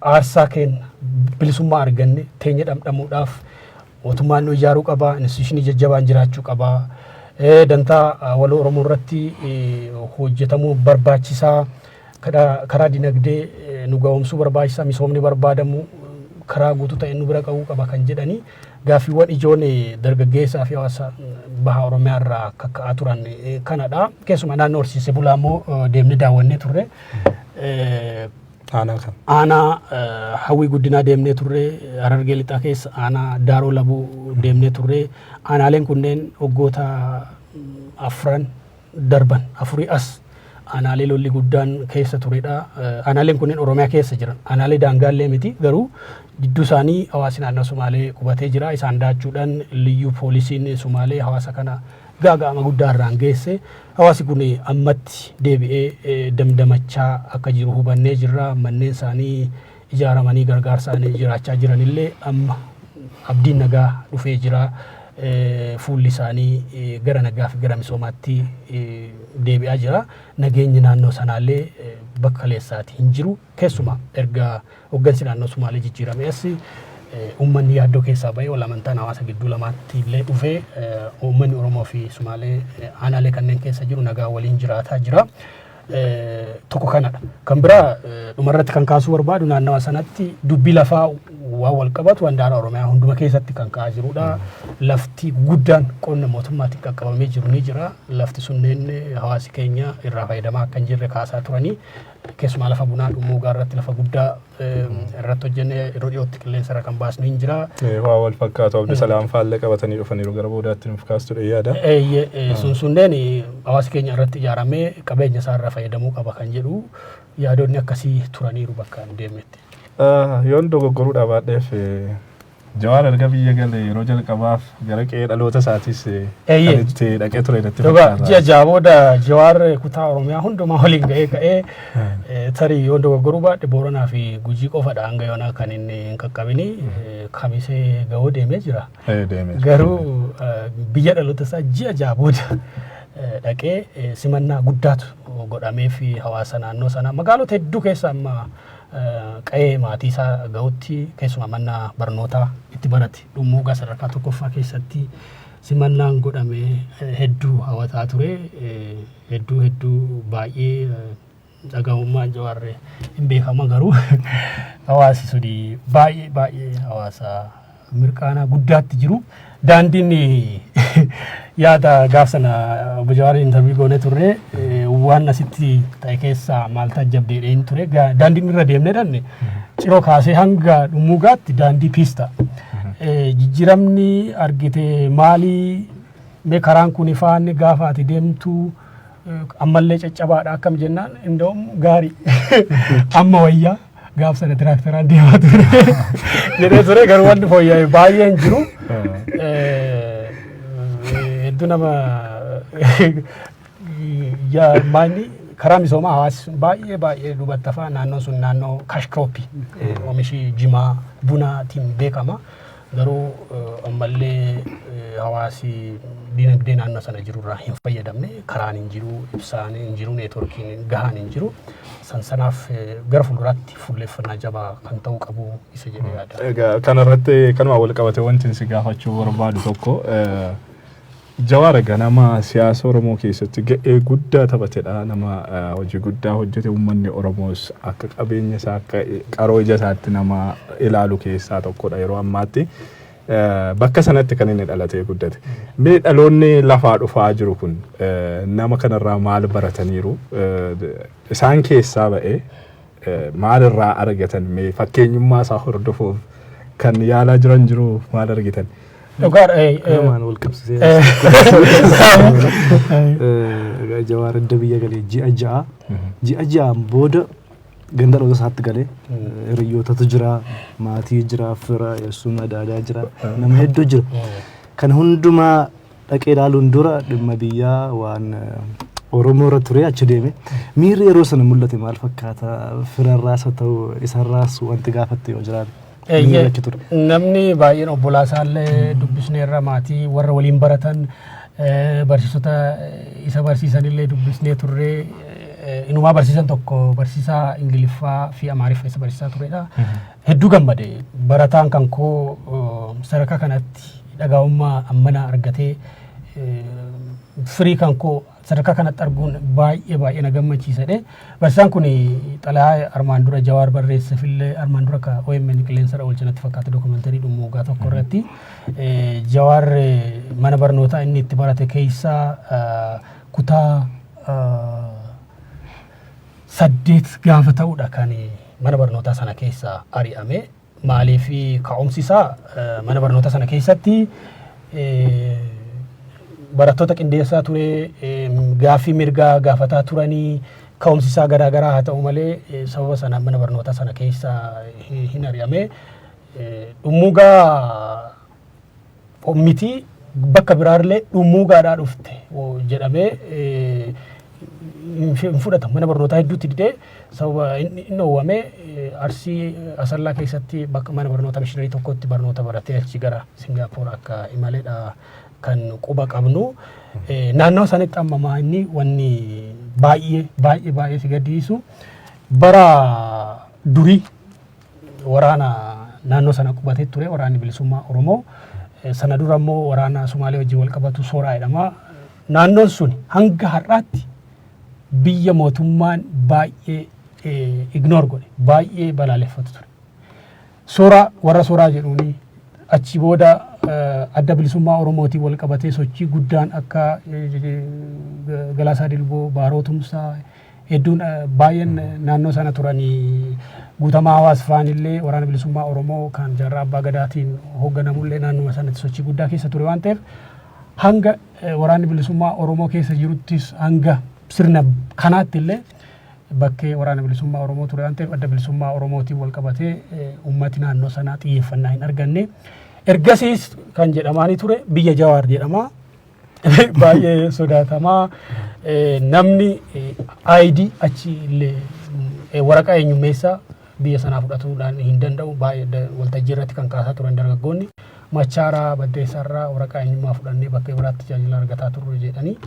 aarsaa keenya bilisummaa arganne teenya dhamdhamuudhaaf mootummaan nu ijaaruu qaba, instituushinii jajjabaan jiraachuu qaba. Dantaa waloo Oromoo irratti hojjetamuu barbaachisaa. Karaa dinagdee nu ga'oomsuu barbaachisa, misoomni barbaadamu karaa guutuu ta'e nu bira qa'uu qaba kan jedhanii gaaffiiwwan ijoon dargaggeessaa fi hawaasa baha Oromiyaa irraa kakka'aa turan kanadha. Keessumaa naannoo horsiisee bulaa immoo deemnee daawwannee turre. Aanaa kam? Aanaa Hawwii Guddinaa deemnee turre, Harargee Lixaa keessa aanaa Daaroo Labuu deemnee turre. Aanaaleen kunneen waggoota afran darban afurii as aanaalee lolli guddaan keessa turedha. Aanaaleen kunneen Oromiyaa keessa jiran. Aanaalee daangaallee miti, garuu gidduu isaanii hawaasi naannoo Sumaalee qubatee jira. Isaan daachuudhaan liyyuu poolisiin Sumaalee hawaasa kana gaaga'ama guddaa irraan geesse. Hawaasi kun ammatti deebi'ee damdamachaa akka jiru hubannee jirra. Manneen isaanii ijaaramanii gargaarsaan jiraachaa jiranillee amma abdiin nagaa dhufee jira. Fuulli isaanii gara nagaa fi gara misoomaatti deebi'aa jira. Nageenyi naannoo sanaallee bakka kaleessaati hin jiru. Keessumaa erga hoggansi naannoo Sumaalee jijjiirame as uummanni yaaddoo keessaa bahee wal amantaan hawaasa gidduu lamaatti illee dhufee uummanni Oromoo fi Sumaalee aanaalee kanneen keessa jiru nagaa waliin jiraataa jira. Tokko kanadha. Kan biraa dhumarratti kan kaasuu barbaadu, naannawa sanatti dubbii lafaa waan wal qabatu handaara Oromiyaa hunduma keessatti kan ka'aa jirudha. Lafti guddaan qonna mootummaatiin qaqqabamee jiru ni jira. Lafti sunneen hawaasi keenya irraa fayyadamaa akka hin jirre kaasaa turanii, keessumaa lafa bunaa Dhummuugaa irratti lafa guddaa irratti hojjennee yeroo dhiyootti qilleensa irra kan baasnu hin jira. Waa wal fakkaatu Abdi Salaam faallee qabatanii dhufaniiru, gara boodaatti nuuf kaastudha yaada. Sun sunneen hawaasi keenya irratti ijaaramee qabeenya isaa irraa fayyadamuu qaba kan jedhu yaadonni akkasii turaniiru bakka hin deemnetti. Yoon dogoggoruu dhabaadheef, Jawaar erga biyya galee yeroo jalqabaaf gara qe'ee dhaloota isaatis kan itti dhaqee ture natti fakkaata. Ji'a 6 booda Jawaar kutaa Oromiyaa hundumaa waliin ga'ee ka'ee, tarii yoo dogoggoruu baadhe Booranaa fi Gujii qofadha hanga yoonaa kan inni hin qaqqabini, Kamisee ga'uu deemee jira. Garuu biyya dhaloota isaa ji'a 6 booda dhaqee simannaa guddaatu godhamee fi hawaasa naannoo sanaa magaalota hedduu keessa amma qa'ee maatii isaa ga'utti, keessumaa mana barnootaa itti barate Dhummuugaa sadarkaa tokkoffaa keessatti simannaan godhame hedduu hawwataa ture. Hedduu hedduu baay'ee dhaga'ummaan Jawaar hin beekama, garuu hawaasi suni baay'ee baay'ee hawaasa mirqaanaa guddaatti jiru. Daandiin yaada gaaf sana obbo Jawaar interview goonee turre, waan asitti ta'e keessaa maal taajjabdeedheen ture. Daandiin irra deemnee dhanne Ciroo kaasee hanga Dhummuugaatti daandii piista. Jijjiiramni argite maalii? Mee karaan kun ifaan gaafa ati deemtu ammallee caccabaadha akkam jennaan, inda'um gaarii, amma wayyaa, gaaf sana tiraakteraan deemaa ture jedhee ture. Garuu wanti fooyya'e baay'ee hin jiru. Hedduu nama maanni karaa misoomaa hawaasi sun baay'ee baay'ee duubatti hafaa. Naannoon sun naannoo cash crop, oomishii jimaa, bunaatiin beekama. Garuu ammallee hawaasi dinagdee naannoo sana jirurraa hin fayyadamne. Karaan hin jiru, ibsaan hin jiru, neetworkiin gahaan hin jiru. San sanaaf gara fuulduraatti fuulleeffannaa jabaa kan ta'uu qabu isa jedhee yaada. Egaa kanarratti kanuma wal qabate wanti si gaafachuu barbaadu tokko, Jawaar egaa nama siyaasa Oromoo keessatti ga'ee guddaa taphatedha. Nama hojii guddaa hojjete, uummanni Oromoos akka qabeenya isaa, akka qaroo ija isaatti nama ilaalu keessaa tokkodha yeroo ammaatti. Bakka sanatti kan inni dhalatee guddate. Mee dhaloonni lafaa dhufaa jiru kun nama kanarraa maal barataniiru? Isaan keessaa ba'ee maalirraa argatan? Mee fakkeenyummaa isaa hordofuuf kan yaalaa jiran jiru, maal argitan? Dhugaadha. Kanumaan wal qabsiisee, Jawaar edda biyya galee ji'a 6, ji'a 6n booda ganda dhaloota isaatti galee, hiriyootatu jira, maatii jira, fira, eessuma adaadaa jira, nama hedduu jira. Kan hundumaa dhaqee ilaaluun dura dhimma biyyaa waan Oromoo irra ture achi deeme. Miirri yeroo sana mul'ate maal fakkaata? Firarraas haa ta'u, isarraas wanti gaafatte yoo jiraate. Miirri achi ture. Namni baay'een obbolaa isaallee dubbisneerra, maatii warra waliin baratan, barsiisota isa barsiisanillee dubbisnee turre. Inumaa barsiisan tokko, barsiisaa Ingiliffaa fi Amaariffaa isa barsiisaa turedha. Hedduu gammade, barataan kan koo sadarkaa kanatti dhagaa'ummaa ammana argatee Firii kan koo sadarkaa kanatti arguun baay'ee baay'ee na gammachiisadhe. Barsiisaan kun xalayaa armaan dura Jawaar barreesseefillee, armaan dura ka OMN qilleensarra oolchanatti fakkaata, dookumentarii dhummuugaa tokko irratti Jawaar mana barnootaa inni itti barate keessaa kutaa 8 gaafa ta'udha kan mana barnootaa sana keessa ari'ame. Maaliif? Ka'umsi isaa mana barnootaa sana keessatti barattoota qindeessaa ture, gaaffii mirgaa gaafataa turanii, ka'umsi isaa garaagaraa haa ta'u malee, sababa sanaan mana barnootaa sana keessa hin ari'ame. Dhummuugaa miti, bakka biraallee dhummuugaadhaa dhufte jedhamee hin fudhatamu. Mana barnootaa hedduutti didee sababa inni dhoowwame, Arsii Asallaa keessatti bakka mana barnootaa mishiinarii tokkotti barnoota baratee achi gara Singaappoor akka imaleedha kan quba qabnu. Naannoo sanitti ammamaa inni wanni baay'ee baay'ee baay'ee si gaddisiisu, bara durii waraana naannoo sana qubatee ture, waraanni bilisummaa Oromoo. Sana dura immoo waraana Sumaalee wajjin wal qabatu Sooraa jedhama. Naannoon sun hanga har'aatti biyya mootummaan baay'ee ignore godhe, baay'ee balaaleffatu ture. Sooraa, warra Sooraa jedhuuni, achi booda adda bilisummaa Oromootiin wal qabatee sochii guddaan akka Galaasaa Dilboo, Baaroo Tumsaa hedduun baay'een naannoo sana turanii, Guutamaa Hawaas faan illee, waraana bilisummaa Oromoo kan Jaarraa Abbaa Gadaatiin hoogganamullee naannuma sanatti sochii guddaa keessa ture waan ta'eef, hanga waraanni bilisummaa Oromoo keessa jiruttis, hanga sirna kanaatti illee bakkee waraana bilisummaa Oromoo ture waan ta'eef, adda bilisummaa Oromootiin wal qabatee uummati naannoo sanaa xiyyeeffannaa hin arganne. Ergasiis kan jedhamaanii ture biyya Jawaar jedhama. Baay'ee sodaatamaa, namni ID achi illee, waraqaa eenyummeessaa biyya sanaa fudhatuudhaan hin danda'u. Baay'ee waltajjii irratti kan kaasaa turan dargaggoonni, Machaaraa Baddeessaarraa waraqaa eenyummaa fudhannee bakka biraatti tajaajila argataa turre jedhanii.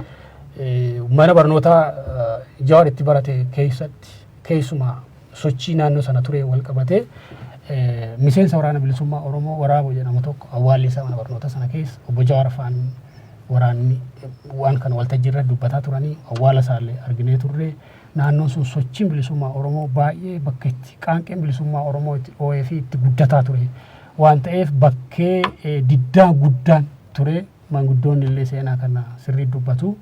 Mana barnootaa Jawaar itti barate keessatti keessumaa sochii naannoo sana ture wal qabatee, miseensa waraana bilisummaa Oromoo Waraaboo jedhamu tokko awwaalli isaa mana barnootaa sana keessa. Obbo Jawaar faan waraanni waan kana waltajjii irratti dubbataa turanii awwaala isaallee arginee turre. Naannoon sun sochiin bilisummaa Oromoo baay'ee bakka itti qaanqeen bilisummaa Oromoo itti dhoo'ee fi itti guddataa ture waan ta'eef, bakkee diddaa guddaan ture, maanguddoonni illee seenaa kana sirrii dubbatu.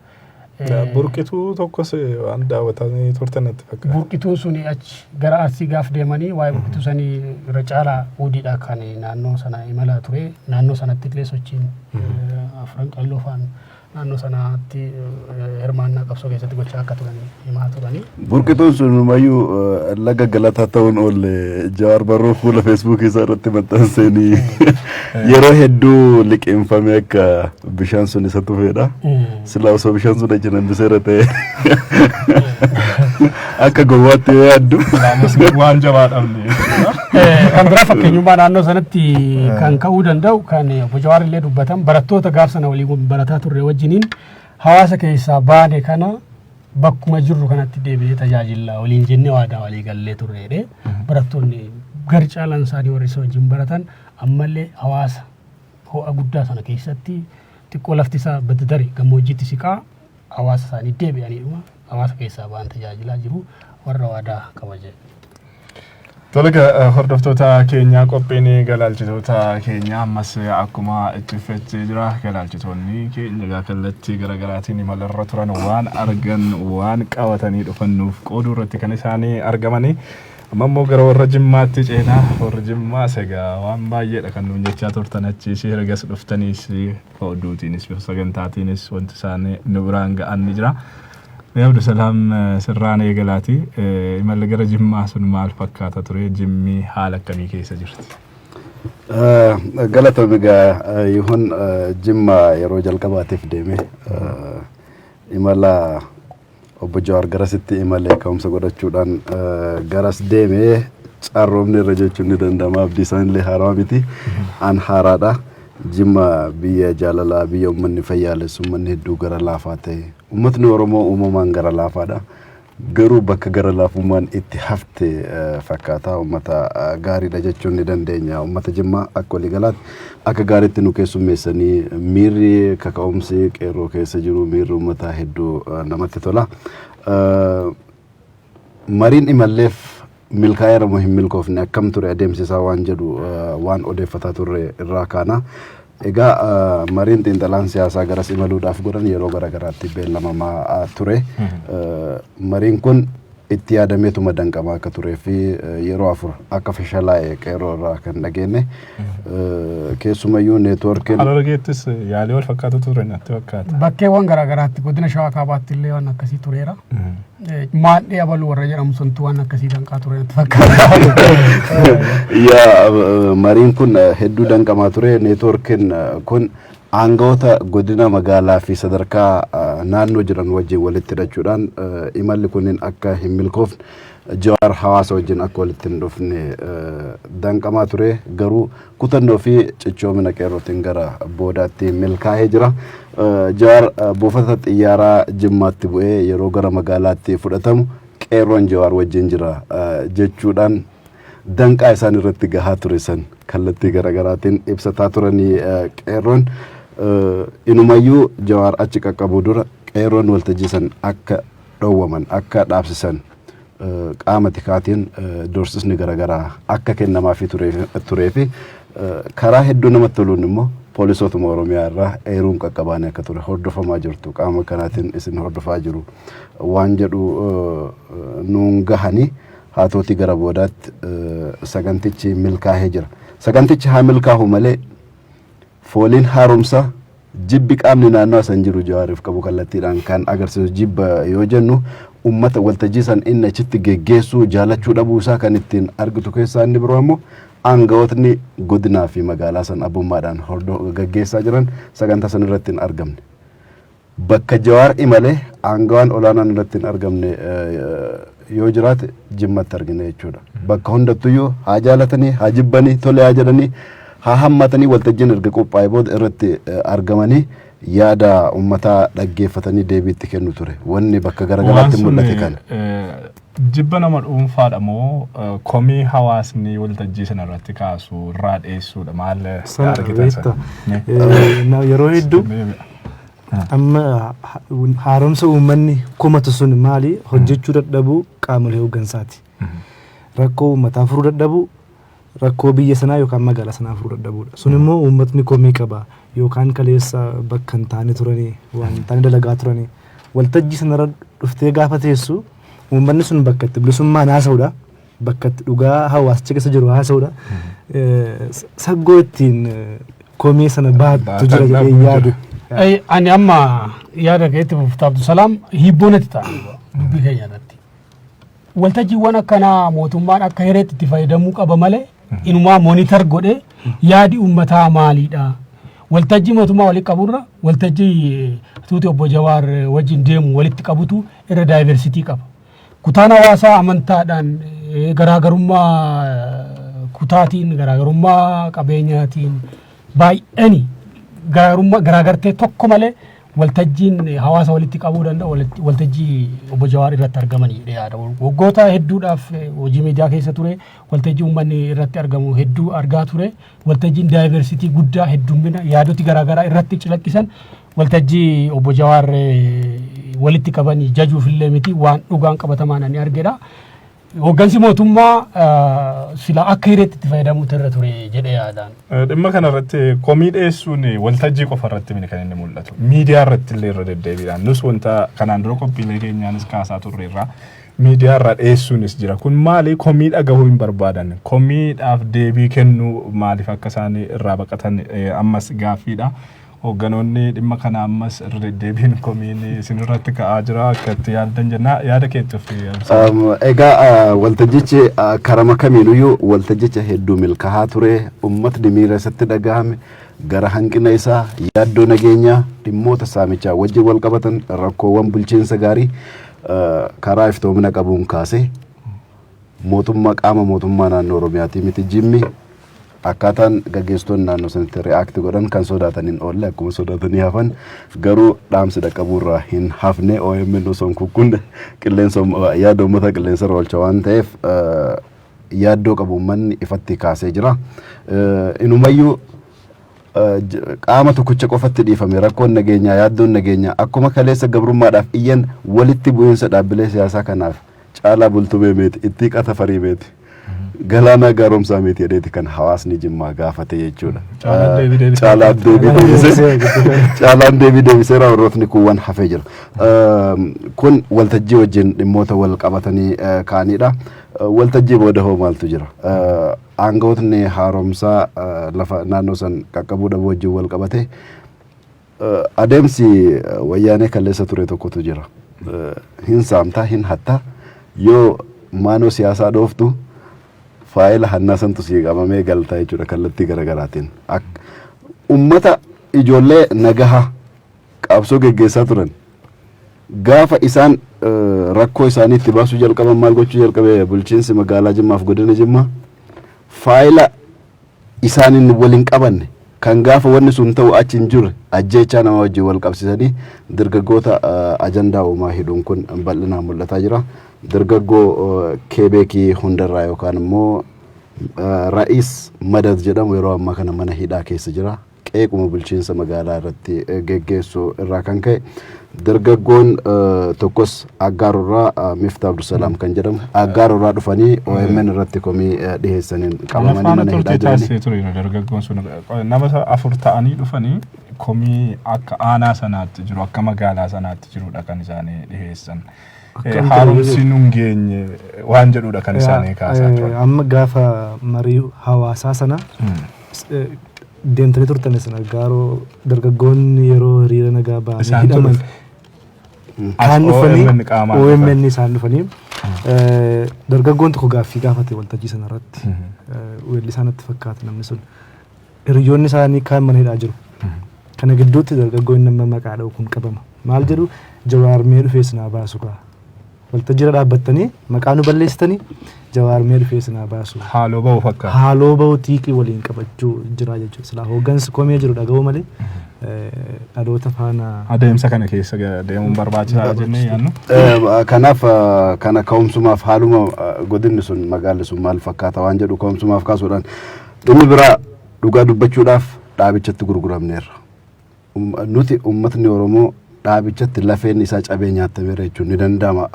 Burqituu tokkos waan daawwatanii turtan natti fakkaata. Burqituun suni achi gara Arsii gaaf deemanii waa'ee burqituu sanii irra caalaa Uudiidha kan naannoo sana imala ture. Naannoo sanatti illee sochiin Afran Qalloo faan naannoo sanaatti hirmaannaa qabsoo keessatti gochaa akka turan himaa turanii. Burqituun sunumayyuu laga galataa ta'uun oolle. Jawaar Barruu fuula Feesbuukii isaa irratti maxxanseenii yeroo hedduu liqeeffamee akka bishaan sun isa tufeedha. Silaa osoo bishaan sun achi nambiseera ta'e akka gowwaatti yoo yaaddu. Waan jabaa dhabne. Kan biraa fakkeenyummaa naannoo sanatti kan ka'uu danda'u, kan obbo Jawaar illee dubbatan, barattoota gaaf sana waliin barataa turre wajjiniin hawaasa keessaa baane kana bakkuma jirru kanatti deebi'ee tajaajila waliin jennee waadaa walii gallee turreedhe. Barattoonni gar caalaan isaanii warri isa wajjin baratan ammallee hawaasa ho'a guddaa sana keessatti, xiqqoo lafti isaa badda daree gammoojjiitti siqaa, hawaasa isaanii deebi'aniidhuma hawaasa keessaa ba'an tajaajilaa jiru, warra waadaa kabaje. Tole, hordoftoota keenyaa, qophiin galaalchitoota keenyaa ammas akkuma itti fufee jira. Galaalchitoonni keenya egaa kallattii garaagaraatiin imalarra turan waan argan, waan qabatanii dhufan nuuf qooduu irratti kan isaanii argamanii. Amma immoo gara warra Jimmaatti ceenaa. Warri Jimmaas egaa waan baay'eedha kan nuun jechaa turtan achiis, ergas dhuftaniis, oduutiinis bifa sagantaatiinis wanti isaan nu biraan ga'an ni jira. Mee Abdusalaam, sirraan eegalaati. Imalli gara Jimmaa sun maal fakkaata ture? Jimmi haala akkamii keessa jirti? Galatoomi. Egaa Yihun, Jimma yeroo jalqabaatiif deeme imala obbo Jawaar garasitti imalee ka'umsa godhachuudhaan garas deemee, carroomni irra jechuun ni danda'ama. Abdii isaan illee haarawaa miti. An haaraadha. Jimma biyya jaalalaa, biyya uummanni fayyaalessu, uummanni hedduu gara laafaa ta'e. Uummatni Oromoo uumamaan gara laafaadha. Garuu bakka gara laafummaan itti hafte fakkaata. Uummata gaariidha jechuun ni dandeenya. Uummata Jimmaa akka waliigalaatti akka gaariitti nu keessummeessanii, miirri kaka'umsi qeerroo keessa jiru, miirri uummataa hedduu namatti tola. Mariin imalleef milkaa'eera moo hin milkoofne, akkam ture adeemsi isaa waan jedhu waan odeeffataa turre irraa kaana. Egaa mariin xiinxalaan siyaasaa garas imaluudhaaf godhan yeroo garaagaraatti beellamamaa ture. Mariin kun itti yaadameetuma danqamaa akka turee fi yeroo 4 akka fashalaa'e qeerroo irraa kan dhageenye. Keessumayyuu neetwoorkiin. Harargeettis yaalii wal fakkaatu ture natti fakkaata. Bakkeewwan garaagaraatti, godina Shawaa Kaabaatti illee waan akkasii tureera. Maadhee abaluu warra jedhamu suntu waan akkasii danqaa ture natti fakkaata. Yaa, mariin kun hedduu danqamaa ture. Neetwoorkiin kun aangawoota godina, magaalaa fi sadarkaa naannoo jiran wajjin walitti hidhachuudhaan imalli kunniin akka hin milkoofne, Jawaar hawaasa wajjin akka walitti hin dhufne danqamaa ture. Garuu kutannoo fi cichoomina qeerrootiin gara boodaatti milkaa'ee jira. Jawaar buufata xiyyaaraa Jimmaatti bu'ee yeroo gara magaalaatti fudhatamu qeerroon Jawaar wajjin jira jechuudhaan danqaa isaan irratti gahaa ture san kallattii garaagaraatiin ibsataa turanii. Qeerroon inumayyuu Jawaar achi qaqqabuu dura qeerroon waltajjii san akka dhowwaman, akka dhaabsisan qaama tikaatiin doorsisni garaagaraa akka kennamaafii turee fi karaa hedduu namatti toluun immoo poolisootuma Oromiyaa irraa eeruun qaqqabaanii akka ture, hordofamaa jirtu, qaama kanaatiin isin hordofaa jiru waan jedhu nuun gahanii. Haa ta'utii gara boodaatti sagantichi milkaa'ee jira. Sagantichi haa milkaa'u malee fooliin haaromsaa jibbi qaamni naannoo san jiru Jawaariif qabu kallattiidhaan kan agarsiisu, jibba yoo jennu ummata waltajjii san inni achitti geggeessuu jaalachuu dhabuu isaa kan ittiin argitu keessaa inni biroo immoo aangawootni godinaa fi magaalaa san abbummaadhaan gaggeessaa jiran sagantaa san irratti hin argamne. Bakka Jawaar imalee aangawaan olaanaan irratti hin argamne yoo jiraate Jimmatti argina jechuudha. Bakka hundattuyyuu haa jaalatanii, haa jibbanii, tole haa jedhanii, haa hammatanii, waltajjiin erga qophaa'e booda irratti argamanii yaada uummataa dhaggeeffatanii deebii itti kennu ture. Wanni bakka garagaraatti mul'ate kana. Jibba nama dhuunfaadha moo komii hawaasni waltajjii sana irratti kaasu irraa dheessuudha, maal argitan sana? Yeroo hedduu amma haaromsa uummanni komatu sun maali? Hojjechuu dadhabuu qaamolee hooggansaati. Rakkoo uummataa furuu dadhabuu, rakkoo biyya sanaa yookaan magaalaa sanaa furuu dadhabuudha. Sun immoo uummatni komii qaba yookaan kaleessa bakka hin taane turanii, waan hin taane dalagaa turanii, waltajjii sanarra dhuftee gaafa teessu uummanni sun bakka itti bilisummaan haasa'udha. Bakka itti dhugaa hawaasicha keessa jiru haasa'udha. Saggoo ittiin komii sana baattu jira jedhee yaadu. Ani amma yaada keetti fufta, Abdusalaam, hibboo natti ta'a dubbii keenya irratti. Waltajjiiwwan akkanaa mootummaan akka hireetti itti fayyadamuu qaba malee inumaa monitor godhee yaadi uummataa maaliidha. Waltajjii mootummaa walitti qaburra waltajjii tuuti obbo Jawaar wajjin deemu walitti qabutu irra diversity qaba. Kutaan hawaasaa amantaadhaan, garaagarummaa kutaatiin, garaagarummaa qabeenyaatiin baay'anii garaagarummaa garaagartee tokko malee waltajjiin hawaasa walitti qabuu danda'u waltajjii obbo Jawaar irratti argamanii yaada. Waggoota hedduudhaaf hojii miidiyaa keessa ture, waltajjii uummanni irratti argamu hedduu argaa ture. Waltajjiin diversity guddaa, heddummina yaadoti garaagaraa irratti calaqqisan waltajjii obbo Jawaar walitti qabanii jajuuf illee miti, waan dhugaan qabatamaan ani argedha. Hooggansi mootummaa sila akka hireetti itti fayyadamuutu irra ture jedhee yaadaan. Dhimma kana irratti komii dhiyeessuun waltajjii qofa irratti miti kan inni mul'atu. Miidiyaa irratti illee irra deddeebiidhaan nus wanta kanaan dura qophiilee keenyaanis kaasaa turre irraa miidiyaa irraa dhiyeessuunis jira. Kun maali? Komii dhagahuu hin barbaadan. Komiidhaaf deebii kennuu maaliif akka isaan irraa baqatan ammas gaaffiidha. Hoogganoonni dhimma kana ammas irra deddeebiin komiin isin irratti ka'aa jira, akka itti yaaddan jenna, yaada keetti of. Egaa waltajjichi karama kamiinuyyuu waltajjicha hedduu milkaa'aa ture. Uummatni miira isatti dhagahame gara hanqina isaa, yaaddoo nageenyaa, dhimmoota saamichaa wajjin wal qabatan, rakkoowwan bulchiinsa gaarii karaa iftoomina qabuun kaasee mootummaa, qaama mootummaa naannoo Oromiyaatii miti, Jimmi Akkaataan gaggeessitoonni naannoo sanatti react godhan kan sodaatan hin oolle, akkuma sodaatanii hafan. Garuu dhaamsi dhaqqabuurraa hin hafne. OMN osoo hin kukkunne qilleensa yaada uummata qilleensa irra oolcha waan ta'eef, yaaddoo qabu uummanni ifatti kaasee jira. Inumayyuu qaama tokkicha qofatti dhiifame rakkoon nageenyaa, yaaddoon nageenyaa. Akkuma kaleessa gabrummaadhaaf iyyan, walitti bu'iinsa dhaabbilee siyaasaa kanaaf Caalaa Bultumee meeti, itti Qatafarii meeti, Galaanaa Gaaromsaa meeti jedheeti kan hawaasni Jimmaa gaafate jechuudha. Caalaan deebii deebisee. Caalaan deebii deebisee. Caalaan deebii deebiseera, warrootni kuuwwan hafee jira. Kun waltajjii wajjin dhimmoota wal qabatanii ka'anidha. Waltajjii booda hoo maaltu jira? Aangawootni haaromsaa lafa naannoo san qaqqabuu dhabuu wajjin wal qabate, adeemsi wayyaanee kaleessa ture tokkotu jira. Hin saamtaa, hin hattaa, yoo maanoo siyaasaa dhooftu faayila hannaa santu sii qabamee galtaa jechuudha kallattii garaagaraatiin. Ummata ijoollee nagaha qabsoo geggeessaa turan, gaafa isaan rakkoo isaanii itti baasuu jalqaban, maal gochuu jalqabe bulchiinsi magaalaa Jimmaaf godina Jimmaa? Faayila isaaniin waliin qabanne, kan gaafa wanni sun ta'u achi hin jirre, ajjeechaa nama wajjin wal qabsiisanii dargaggoota ajandaa uumaa hidhuun kun bal'inaan mul'ataa jira. Dargaggoo Keebeekii hundarraa yookaan immoo Ra'iis Madad jedhamu yeroo ammaa kana mana hidhaa keessa jira. Qeequma bulchiinsa magaalaa irratti geggeessu irraa kan ka'e, dargaggoon tokkos Aggaarorraa, Mifta Abdusalaam kan jedhamu, Aggaarorraa dhufanii OMN irratti komii dhiheessaniin qabamanii faana mana hidhaa turtii jiranii. Taasisee ture dargaggoon sun. Nama afur ta'anii dhufanii komii akka aanaa sanaatti jiru, akka magaalaa sanaatti jirudha kan isaanii dhiheessan. Akkam? Haaromsi nun geenye waan jedhudha kan isaanii kaasaa turan. Amma gaafa marii hawaasaa sana deemtanii turtan sana, Aggaaroo dargaggoonni yeroo hiriira nagaa ba'anii Isaan hidhaman ture. kaan As dhufanii OMN qaamaan dhufan. OMN isaan dhufanii, dargaggoon tokko gaaffii gaafate waltajjii sana irratti. Weellisaa natti fakkaata namni sun. Hiriyoonni isaanii kaan mana hidhaa jiru. Kana gidduutti dargaggoonni nama maqaa dha'u kun qabama. Maal jedhu? "Jawaar mee dhufee sinaa baasu kaa. Waltajjii irra dhaabbattanii maqaa nu balleessitanii, Jawaar mee dhufee sinaa baasu." Haaloo ba'u fakkaata. Haaloo ba'u, xiiqii waliin qabachuu jira jechuudha. Silaa hooggansi komee jiru dhaga'u malee dhaloota faana Adeemsa kana keessa deemuun barbaachisaadha jennee yaadnu. Kanaaf kana ka'umsumaaf, haaluma godinni sun, magaalli sun maal fakkaata waan jedhu ka'umsumaaf kaasuudhaan, dhimmi biraa, dhugaa dubbachuudhaaf, dhaabichatti gurguramneerra. Nuti uummatni Oromoo dhaabichatti lafeen isaa cabee nyaatameera jechuun ni danda'ama.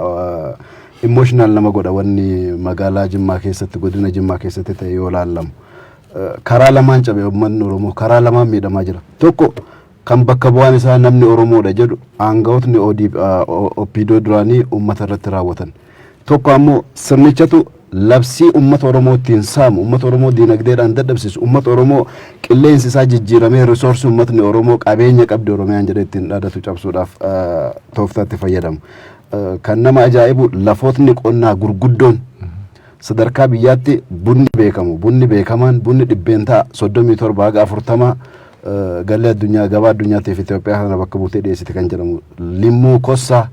Emotional nama godha wanni magaalaa Jimmaa keessatti, godina Jimmaa keessatti ta'e yoo laallamu. Karaa lamaan cabe uummatni Oromoo, karaa lamaan miidhamaa jira. Tokko, kan bakka bu'aan isaa namni Oromoodha jedhu, aangawootni OPDO duraanii uummata irratti raawwatan. Tokko ammoo sirnichatu labsii uummata Oromoo ittiin saamu, uummata Oromoo diinagdeedhaan dadhabsiisu, uummata Oromoo qilleensi isaa jijjiiramee, resource uummatni Oromoo qabeenya qabdi Oromiyaan jedhee ittiin dhaadatu cabsuudhaaf tooftaatti fayyadamu. Kan nama ajaa'ibu, lafootni qonnaa gurguddoon sadarkaa biyyaatti bunni beekamu, bunni beekamaan, bunni 37% haga 40 galii addunyaa, gabaa addunyaatiif Itoophiyaa kana bakka buutee dhiyeessite kan jedhamu, Limmuu Kossaa,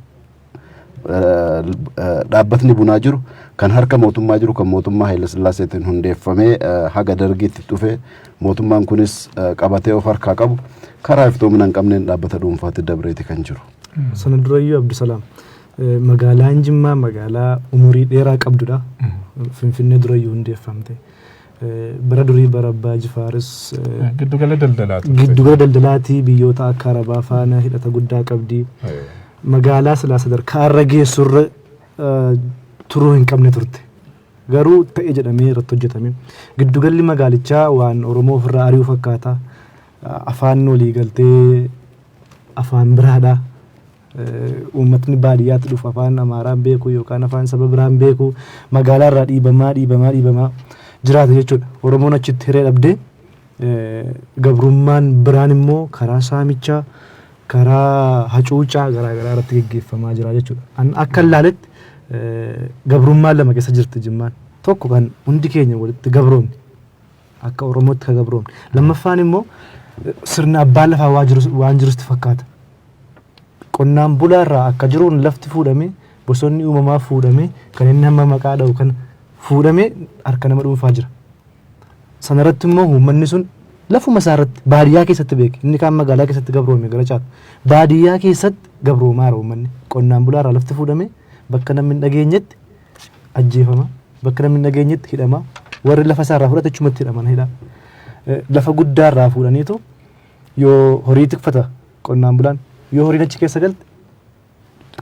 dhaabbatni bunaa jiru kan harka mootummaa jiru, kan mootummaa Haayila Sillaaseetiin hundeeffamee haga Dargiitti dhufe, mootummaan kunis qabatee of harkaa qabu, karaa iftoomina hin qabneen dhaabbata dhuunfaatti dabreeti kan jiru. Sana durayyuu, Abdusalaam, magaalaan Jimmaa magaalaa umurii dheeraa qabdudha. Finfinnee durayyuu hundeeffamte. Bara durii, bara Abbaa Jifaaris Giddugala daldalaa turte. Giddugala daldalaatii, biyyoota akka Arabaa faana hidhata guddaa qabdi. Magaalaa silaa sadarkaa irra geessurra turuu hin qabne turte. Garuu ta'e jedhamee irratti hojjetame. Giddugalli magaalichaa waan Oromoo ofirraa ari'uu fakkaata. Afaan walii galtee afaan biraadha. Uummatni baadiyyaatti dhufu afaan Amaaraan beeku yookaan afaan saba biraan beeku, magaalaa irraa dhiibamaa dhiibamaa dhiibamaa jiraata jechuudha. Oromoon achitti hiree dhabdee, gabrummaan biraan immoo karaa saamichaa, karaa hacuucaa garaa garaa irratti geggeeffamaa jira jechuudha. An akka ilaaletti gabrummaan lama keessa jirti Jimmaan. Tokko kan hundi keenya walitti gabroomne, akka Oromootti kan gabroomne. Lammaffaan immoo sirna abbaan lafaa waan jirutti fakkaata. Qonnaan bulaa irraa akka jiruun lafti fuudhamee, bosonni uumamaa fuudhamee, kan inni hamma maqaa dha'u kan fuudhamee harka nama dhuunfaa jira. Sanarratti immoo uummanni sun lafuma isaarratti baadiyyaa keessatti beeke, inni kaan magaalaa keessatti gabroome gara caalu. Baadiyyaa keessatti gabroomaara uummanni. Qonnaan bulaarraa lafti fuudhame bakka namni hin dhageenyetti ajjeefama, bakka namni hin dhageenyetti hidhama, warri lafa isaarraa fudhate achumatti hidhaman hidha. Lafa guddaarraa fuudhaniitu yoo horii tikfata qonnaan bulaan, yoo horiin achi keessa galte,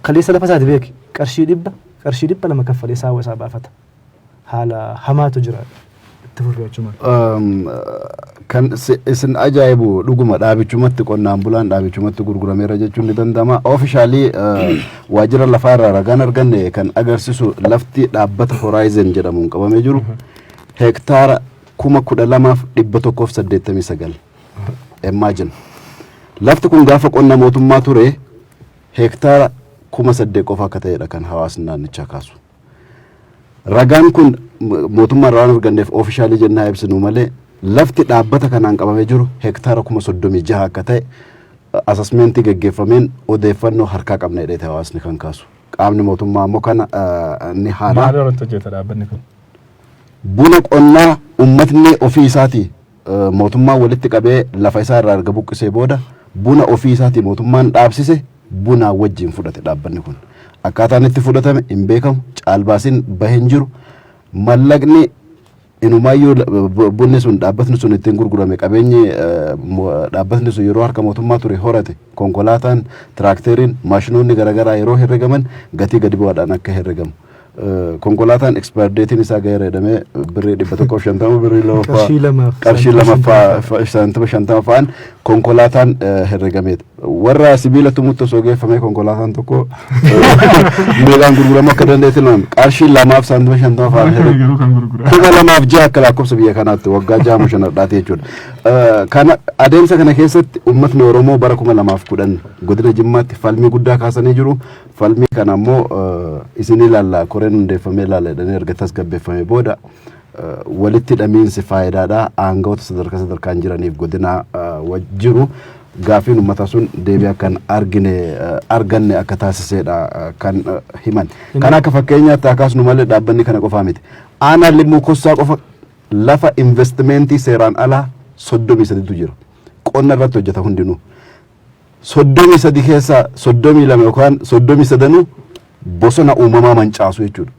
kaleessa lafa isaati beeke, qarshii 100, qarshii 200 kaffalee saawwa isaa baafata. Haala hamaatu jira. Itti fufee achumaan. Kan isin ajaa'ibu dhuguma dhaabichumatti qonnaan bulaan dhaabichumatti gurgurameera jechuun ni danda'ama. Officially waajjira lafaa irraa ragaan arganne kan agarsiisu lafti dhaabbata Horizon jedhamuun qabamee jiru hektaara 12,189. Imagine. Lafti kun gaafa qonna mootummaa ture hektaara 8,000 qofa akka ta'edha kan hawaasni naannichaa kaasu. Ragaan kun mootummaa irraa waan arganneef officially jennaa ibsinu malee lafti dhaabbata kanaan qabamee jiru hektaara 36,000 akka ta'e assessmentii geggeeffameen odeeffannoo harkaa qabna jedhee hawaasni kan kaasu. Qaamni mootummaa immoo kana ni haala. Maal irratti hojjeta dhaabbanni kun? Buna qonnaa uummatni ofii isaatii mootummaan walitti qabee lafa isaa irraa erga buqqisee booda buna ofii isaatii mootummaan dhaabsise bunaa wajjin fudhate dhaabbanni kun. Akkaataan itti fudhatame hin beekamu, caalbaasiin bahee hin jiru. Mallaqni inumaayyuu bunni sun dhaabbatni sun ittiin gurgurame, qabeenyi dhaabbatni sun yeroo harka mootummaa ture horate, konkolaataan, tiraakteriin, maashinoonni garaagaraa yeroo herregaman gatii gadi bu'aadhaan akka herregamu. Konkolaataan expire dateiin isaa gaheera jedhamee birrii 150, birrii lamaffaa Qarshii lamaaf qarshii lamaffaa saantima 50 fa'aan konkolaataan herregameeti. Warra sibiila tumutti osoo geeffamee konkolaataan tokko meeqaan gurguramuu akka danda'e tilmaame, qarshii lamaaf saantima 50 fa'aan herregame. Garuu kan gurgura. 2006 akka lakkoofsa biyya kanaatti waggaa jaha shanadhaati jechuudha. Kana adeemsa kana keessatti uummatni Oromoo bara 2010 godina Jimmaatti falmii guddaa kaasanii jiru. Falmii kana immoo isin ilaalla, koreen hundeeffamee ilaalla jedhanii erga tasgabbeeffamee booda walitti hidhamiinsi faayidaadha aangawoota sadarkaa sadarkaan jiraniif godina jiru gaafiin uummataa sun deebii akka hin argine arganne akka taasisedha kan himan. Kan akka fakkeenyaatti akkasuma malee dhaabbanni kana qofaa miti. Aanaa Limmuu Kossaa qofa lafa investimentii seeraan alaa 33tu jira. Qonna irratti hojjeta hundinuu. 33 keessaa 32 yookaan 33nuu bosona uumamaa mancaasu jechuudha.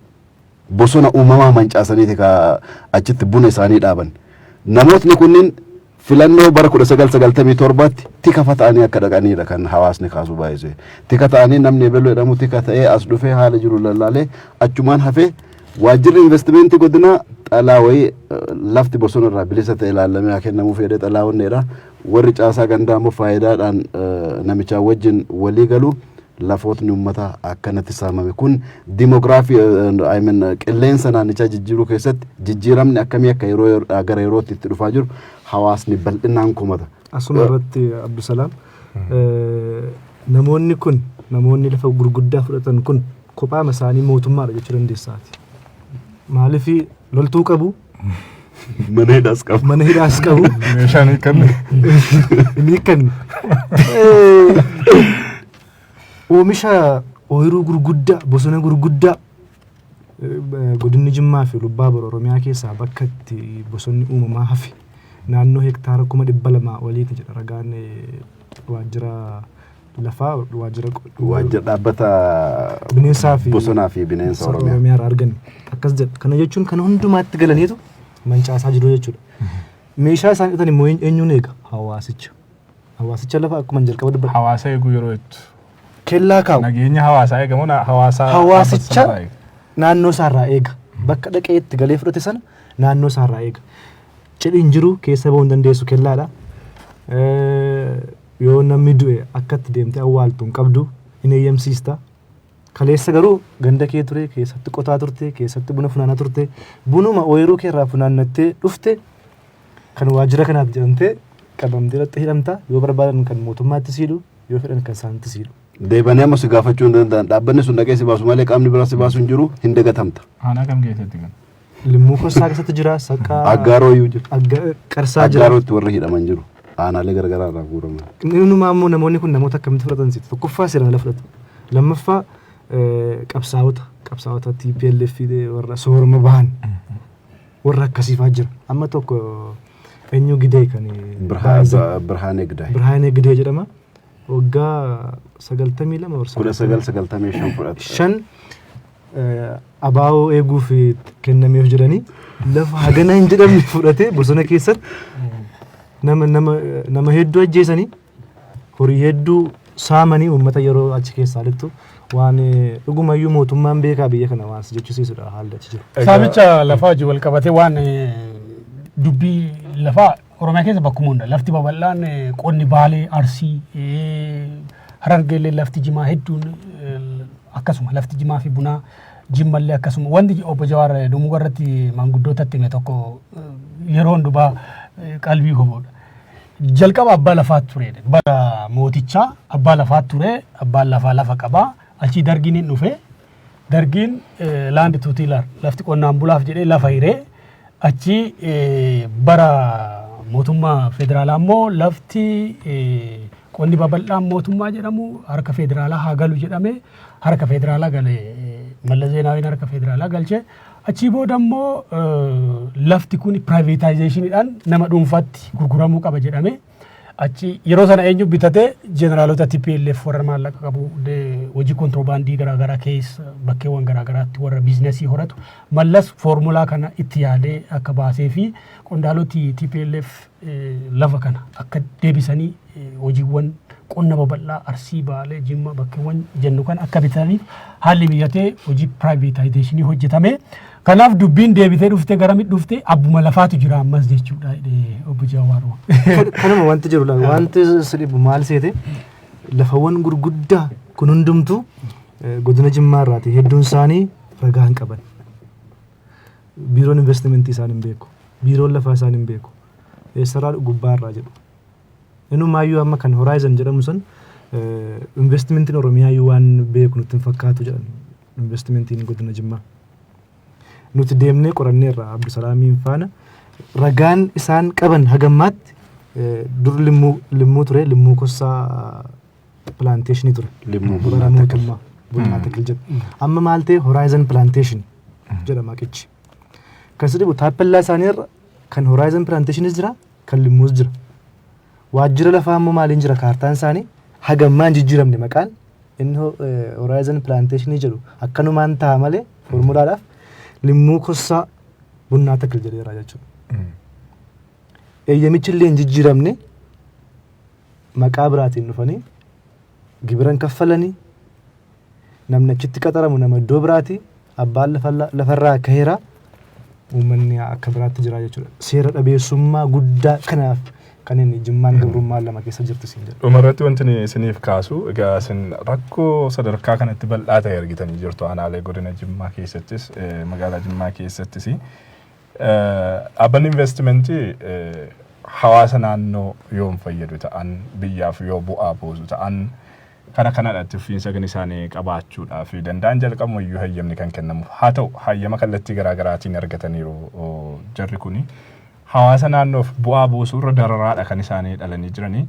Bosona uumamaa mancaasaniiti ka achitti buna isaanii dhaaban. Namootni kunniin filannoo bara 1997tti tika ta'anii akka dhaqanidha kan hawaasni kaasu baay'isee. Tika ta'anii namni ebeloo jedhamu tika ta'ee as dhufee haala jiru lallaalee achumaan hafee waajjirri investimentii godinaa xalaa wayii lafti bosona irraa bilisa ta'e ilaallamee haa kennamuu fedhee xalaa onneedha. Warri caasaa gandaa immoo faayidaadhaan namichaa wajjin walii galu, lafootni uummataa akkanatti saamame kun demography, I mean, qilleensa naannichaa jijjiiruu keessatti jijjiiramni akkamii akka yeroo gara yerootti itti dhufaa jiru hawaasni bal'inaan komata. Asuma irratti, Abdusalaam, namoonni kun, namoonni lafa gurguddaa fudhatan kun kophaama isaanii mootummaadha jechuu dandeessaati. Maaliif? Loltuu qabu, Mana hidhaas qabu. Mana hidhaas qabu. Meeshaan hiikanne. Hin hiikkanne. Oomisha ooyiruu gurguddaa, bosona gurguddaa, godinni Jimmaa fi Lubbaa Oromiyaa keessaa bakka itti bosonni uumamaa hafe naannoo hektaara 200,000 oliiti jedha ragaan waajjira lafaa, waajjira Waajjira dhaabbata bineensaa fi bosonaa fi bineensa Oromiyaa. Oromiyaa irraa arganne akkas jedha. Kana jechuun kana hundumaatti galaniitu mancaasaa jiru jechuudha. Meeshaa isaan hidhatan immoo eenyuun eega? Hawaasicha. Hawaasicha lafa akkuma jalqaba dubbadhe. Hawaasa eeguu yeroo jettu. Kellaa kaa'u. Nageenya hawaasaa eegamoo hawaasa Hawaasicha dhaabbata sanarraa eega? Naannoo isaarraa eega. Bakka dhaqee itti galee fudhate sana naannoo isaarraa eega. Cidhi hin jiru, keessa ba'uu hin dandeessu, kellaadha. Yoo namni du'e akka itti deemtee awwaaltu hin qabdu, hin eeyyamsiista. Kaleessa garuu ganda kee ture, keessatti qotaa turte, keessatti buna funaanaa turte, bunuma ooyiruu kee irraa funaannattee dhufte kan waajjira kanaaf jedhamtee qabamtee irratti hidhamta. Yoo barbaadan kan mootummaatti siidhu, yoo fedhan kan isaanitti siidhu. Deebanii amma si gaafachuu hin danda'an. Dhaabbanni sun dhaqee si baasu malee qaamni biraa si baasu hin jiru, hin dagatamta. Aanaa kam keessatti kan? Limmuu Kossaa keessatti jira, Saqqaa. Aggaaroo iyyuu jira. Qarsaa jira. Aggaarootti warri hidhaman jiru. Aanaalee garagaraa irraa guuraman. Innumaa immoo namoonni kun namoota akkamitti fudhatan sitti? Tokkoffaa seeraan ala fudhatu. Lammaffaa qabsaa'ota TPLF warra soorama bahan. Warra akkasiifaa jira. Amma tokko eenyu Gidee kan Birhaanee Gidaay. Birhaanee Gidee jedhama. Waggaa 92 1995 fudhate. 5 abaa'oo eeguuf kennameef jedhanii lafa hagana hin jedhamne fudhatee bosona keessatti nama hedduu ajjeesanii, horii hedduu saamanii, uummata yeroo achi keessaa lixxu waan dhugumayyuu mootummaan beekaa biyya kana waan si jechisiisudha haalli achi jiru. Saamicha lafaa wajjin wal qabatee waan dubbii lafaa Oromiyaa keessa bakkuma hunda lafti babal'aan, qonni Baalee, Arsii, Harargeellee, lafti jimaa hedduun akkasuma, lafti jimaa fi bunaa Jimmallee akkasuma. Wanti obbo Jawaar Dhumuga irratti maanguddootatti hime tokko yeroo hundumaa qalbii hubuudha. Jalqaba abbaa lafaa ture. Bara mootichaa abbaa lafaa ture. Abbaan lafaa lafa qabaa. Achii dargiin hin dhufe. Dargiin land to tiller, lafti qonnaan bulaaf jedhee lafa hiree, achi bara mootummaa federaalaa immoo lafti qonni babal'aan mootummaa jedhamu harka federaalaa haa galu jedhame, harka federaalaa gale. Mallas Zeenaawiin harka federaalaa galche. Achii booda immoo lafti kun privatizationiidhaan nama dhuunfaatti gurguramuu qaba jedhame. Achi yeroo sana eenyu bitate? Jeneraalota TPLF, warra maallaqa qabu, hojii kontiroobaandii garaagaraa keessa bakkeewwan garaagaraatti warra biizinasii horatu. Mallas foormulaa kana itti yaadee akka baasee fi qondaaloti TPLF lafa kana akka deebisanii hojiiwwan qonna babal'aa Arsii, Baalee, Jimma bakkeewwan jennu kan akka bitaniif haalli mijatee hojii privatizationii hojjetame. Kanaaf dubbiin deebitee dhuftee garamitti dhuftee abbuma lafaatu jira ammas jechuudha jedhee obbo Jawaar. Kanuma wanti jiru laata, wanti si dhibu maal seete, lafawwan gurguddaa kun hundumtuu godina Jimmaa irraati hedduun isaanii ragaa hin qaban. Biiroon investimentii isaan hin beeku. Biiroon lafaa isaan hin beeku. Eessarraa gubbaarraa jedhu. Inumaayyuu amma kan Horizon jedhamu sun investimentiin Oromiyaayyuu waan beeku nutti hin fakkaatu jedhan investimentiin godina Jimmaa. Nuti deemnee qoranneerra Abdusalaamiin faana. Ragaan isaan qaban hagammaatti dur limmuu ture, Limmuu Kossaa Plantationii ture. Limmuu bara Bunnaa Takil. Mootummaa Bunnaa Takil jedhu. Amma maal ta'e? Horizon Plantation jedha maqichi. Kan si dhibu taappellaa isaanii irra kan Horizon Plantationis jira, kan Limmuus jira. Waajjira lafaa immoo maaliin jira? Kaartaan isaanii hagammaa hin jijjiiramne. Maqaan inni Horizon Plantationii jedhu akkanumaan ta'a malee foormulaadhaaf Limmuu Kossaa Bunnaa Takil jedheera jechuudha. Eeyyamichi illee hin jijjiiramne. Maqaa biraatiin dhufanii gibiran kaffalanii, namni achitti qaxaramu nama iddoo biraati, abbaan lafarraa kaheera, uummanni akka biraatti jira jechuudha. Seera dhabeessummaa guddaa kanaaf kan inni Jimmaan gabrummaa lama keessa jirtu siin jedhu. Dhumarratti wanti inni isiniif kaasu, egaa isin rakkoo sadarkaa kanatti bal'aa ta'e argitanii jirtu aanaalee godina Jimmaa keessattis, magaalaa Jimmaa keessattis. Dhaabbanni investimentii hawaasa naannoo yoo hin fayyadu ta'an, biyyaaf yoo bu'aa buusu ta'an, kana kanadha itti fufiinsa kan isaanii qabaachuudhaaf danda'an, jalqabumayyuu hayyamni kan kennamuuf. Haa ta'u, hayyama kallattii garaa garaatiin argataniiru jarri kuni. Hawaasa naannoof bu'aa buusuu irra dararaadha kan isaanii dhalanii jiranii.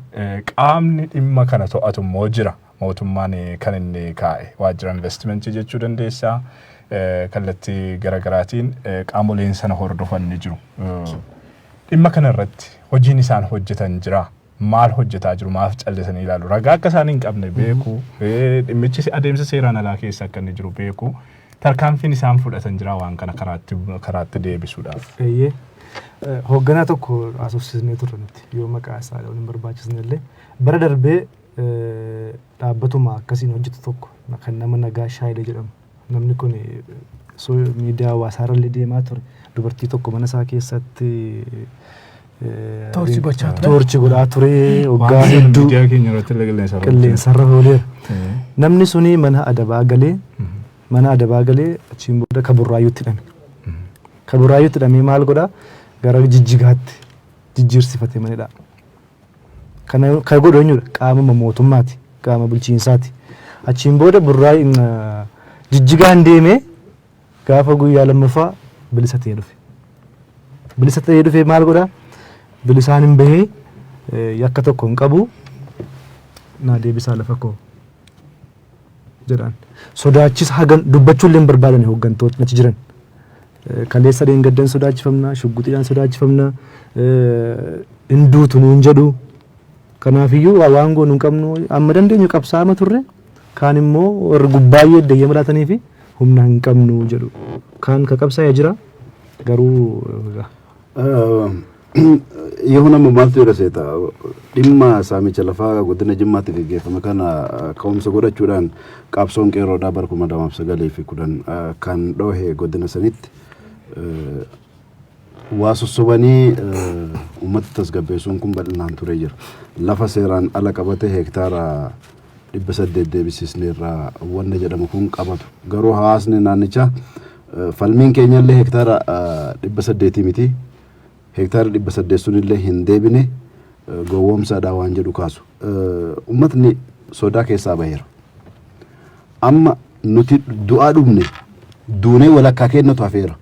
Qaamni dhimma kana to'atu immoo jira. Mootummaan kan inni kaa'e waajjira investimentii jechuu dandeessaa. Kallattii garaa garaatiin qaamoleen sana hordofan ni jiru. Dhimma kana irratti hojiin isaan hojjetan jira. Maal hojjetaa jiru? Maaf callisanii ilaalu? Ragaa akka isaan hin qabne beeku. Dhimmichi adeemsa seeraan alaa keessa akka inni jiru beeku. Tarkaanfiin isaan fudhatan jira waan kana karaatti deebisuudhaaf? Eeyyee. Hoogganaa tokko haasofsiisnee turre nuti, yoo maqaa isaa dha'uun hin barbaachisne illee. Bara darbee dhaabbatuma akkasiin hojjetu tokko kan nama Nagaa Shaayilee jedhamu. Namni kun miidiyaa hawaasaa irra deemaa ture. Dubartii tokko mana isaa keessatti Torture gochaa ture. Torture godhaa ture waggaa hedduu. Miidiyaa keenya irratti illee qilleensarra qilleensarra ooleera. Namni suni mana adabaa galee achiin booda kaburraayyuutti hidhame. Kaburraayyuutti hidhamee maal godhaa? Gara Jijjigaatti jijjiirsifate manidha. Kana kan godhu eenyudha? Qaamuma mootummaati. Qaama bulchiinsaati. Achiin booda burraa Jijjigaan deemee gaafa guyyaa lammaffaa bilisa ta'ee dhufe. Bilisa ta'ee dhufee maal godhaa? Bilisaan hin bahee, yakka tokko hin qabu, naa deebisaa lafa koo jedhaan. Sodaachisa hagan dubbachuu illee hin barbaadan hooggantootni achi jiran. Kaleessa dheengaddan sodaachifamna, shugguxiidhaan sodaachifamna, hin duutu nuun jedhu. Kanaafiyyuu waan goonu hin qabnu, amma dandeenyu qabsaa'ama turre, kaan immoo warri gubbaayyee deeyyama laatanii fi humna hin qabnu jedhu. Kaan ka qabsaa'ee jira garuu. Yoo nama maaltu jedha seeta, dhimma saamicha lafaa godina Jimmaatti gaggeeffame kana ka'umsa godhachuudhaan qabsoon qeerroodhaa bara 2009 fi 10 kan dhoohe godina sanitti waa sossobanii uummata tasgabbeessuun kun bal'inaan turee jira. Lafa seeraan ala qabate heektaara 800 deebisisneerraa wanna jedhamu kun qabatu. Garuu hawaasni naannichaa falmiin keenyallee heektaara 800 miti. Heektaara 800 sunillee hin deebine, gowwoomsaadhaa waan jedhu kaasu. Uummatni sodaa keessaa baheera. Amma nuti du'aa dhumne, duunee walakkaa kennatu hafeera.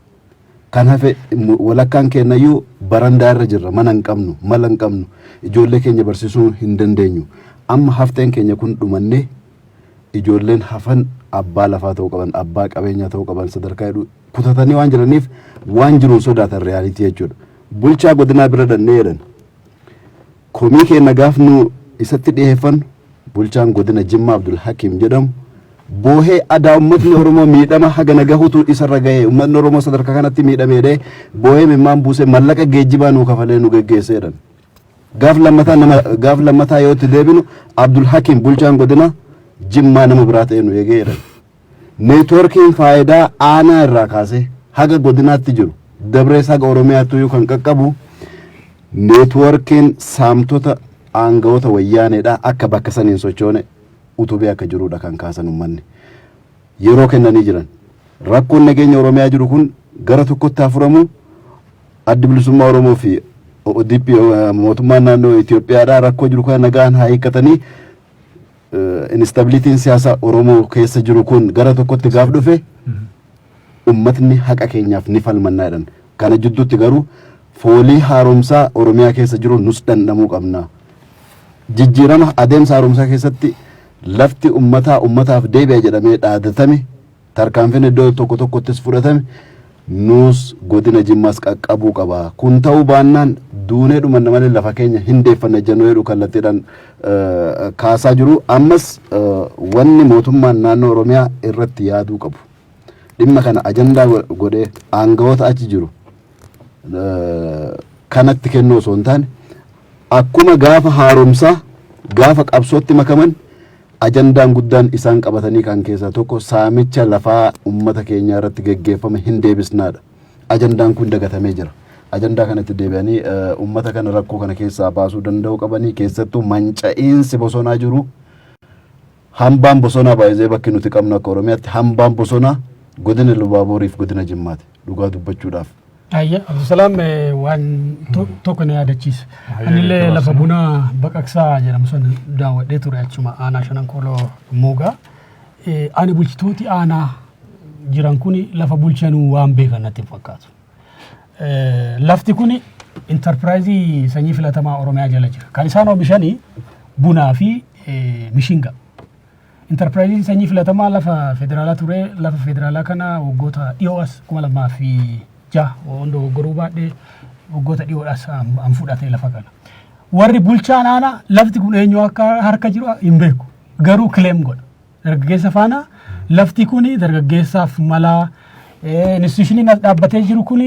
Kan hafe walakkaan kennayyuu barandaa irra jirra, mana hin qabnu, mala hin qabnu, ijoollee keenya barsiisuu hin dandeenyu. Amma hafteen keenya kun dhumannee ijoolleen hafan abbaa lafaa ta'uu qaban, abbaa qabeenyaa ta'uu qaban sadarkaa jedhu kutatanii waan jiraniif waan jiruun sodaatan, reality jechuudha. Bulchaa godinaa bira dhannee jedhan. Komii keenya gaaf nu isatti dhiyeeffannu, bulchaan godina Jimmaa Abdul Hakiim jedhamu boohee, adaa uummatni Oromoo miidhama haga nagahutu isarra gahee, uummatni Oromoo sadarkaa kanatti miidhameedhee boohee mimmaan buusee mallaqa geejjibaa nuu kafalee nu geggeessee jedhan. Gaaf lammataa nama gaaf lammataa yoo itti deebinu, Abdul Hakiim bulchaan godina Jimmaa nama biraa ta'e nu eegee jedhan. Neetwoorkiin faayidaa aanaa irraa kaasee haga godinaatti jiru, dabrees haga Oromiyaatti iyyuu kan qaqqabu, neetwoorkiin saamtota aangawoota wayyaaneedha akka bakka saniin sochoone utubee akka jirudha kan kaasan uummanni. Yeroo kennanii jiran. Rakkoon nageenya Oromiyaa jiru kun gara tokkotti haa furamu, Addi Bilisummaa Oromoo fi ODP, mootummaan naannoo Itoophiyaadhaa rakkoo jiru kana nagaan haa hiikkatanii, instabilityn siyaasaa Oromoo keessa jiru kun gara tokkotti gaaf dhufe ummatni haqa keenyaaf ni falmannaa jedhan. Kana jidduutti garuu foolii haaromsaa Oromiyaa keessa jiru nus dhandhamuu qabna. Jijjiirama adeemsa haaromsaa keessatti lafti ummataa ummataaf deebi'a jedhamee dhaadatame, tarkaanfiin iddoo tokko tokkottis fudhatame nuus godina Jimmaas qaqqabuu qaba. Kun ta'uu baannaan duunee dhumanna malee lafa keenya hin deeffanne jennuu jedhu kallattiidhaan kaasaa jiru. Ammas wanni mootummaan naannoo Oromiyaa irratti yaaduu qabu. Dhimma kana ajandaa godhee aangawoota achi jiru kanatti kennuu osoo hin taane, akkuma gaafa haaromsaa gaafa qabsootti makaman ajandaan guddaan isaan qabatanii kan keessaa tokko saamicha lafaa ummata keenyaa irratti geggeeffame hin deebisnaadha. Ajandaan kun dagatamee jira. Ajandaa kanatti deebi'anii ummata kana rakkoo kana keessaa baasuu danda'uu qabanii, keessattuu manca'iinsi bosonaa jiru. Hambaan bosonaa baay'ee bakki nuti qabnu akka Oromiyaatti hambaan bosonaa godina Lubaabooriif godina Jimmaati dhugaa dubbachuudhaaf. Ayya, Abdusalaam, waan tokko na yaadachiise. Anillee lafa bunaa Baqaqsaa jedhamu sana daawwadhee ture, achuma aanaa Shanan Kooloo Muugaa. Ani bulchitooti aanaa jiran kun lafa bulchanuu waan beekan natti hin fakkaatu. Lafti kun intarpiraayizii sanyii filatamaa Oromiyaa jala jira. Kan isaan oomishanii bunaa fi mishinga. Intarpiraayiziin sanyii filatamaa lafa federaalaa ture. Lafa federaalaa kana waggoota dhiyoo as, 2006 hunda dogoggoruu baadhee, waggoota dhiyoodhaas an fudhate lafa kana. Warri bulchaan aanaa lafti kun eenyu akka harka jiru hin beeku. Garuu claim godha. Dargaggeessa faana lafti kun dargaggeessaaf malaa, institutioniin as dhaabbatee jiru kun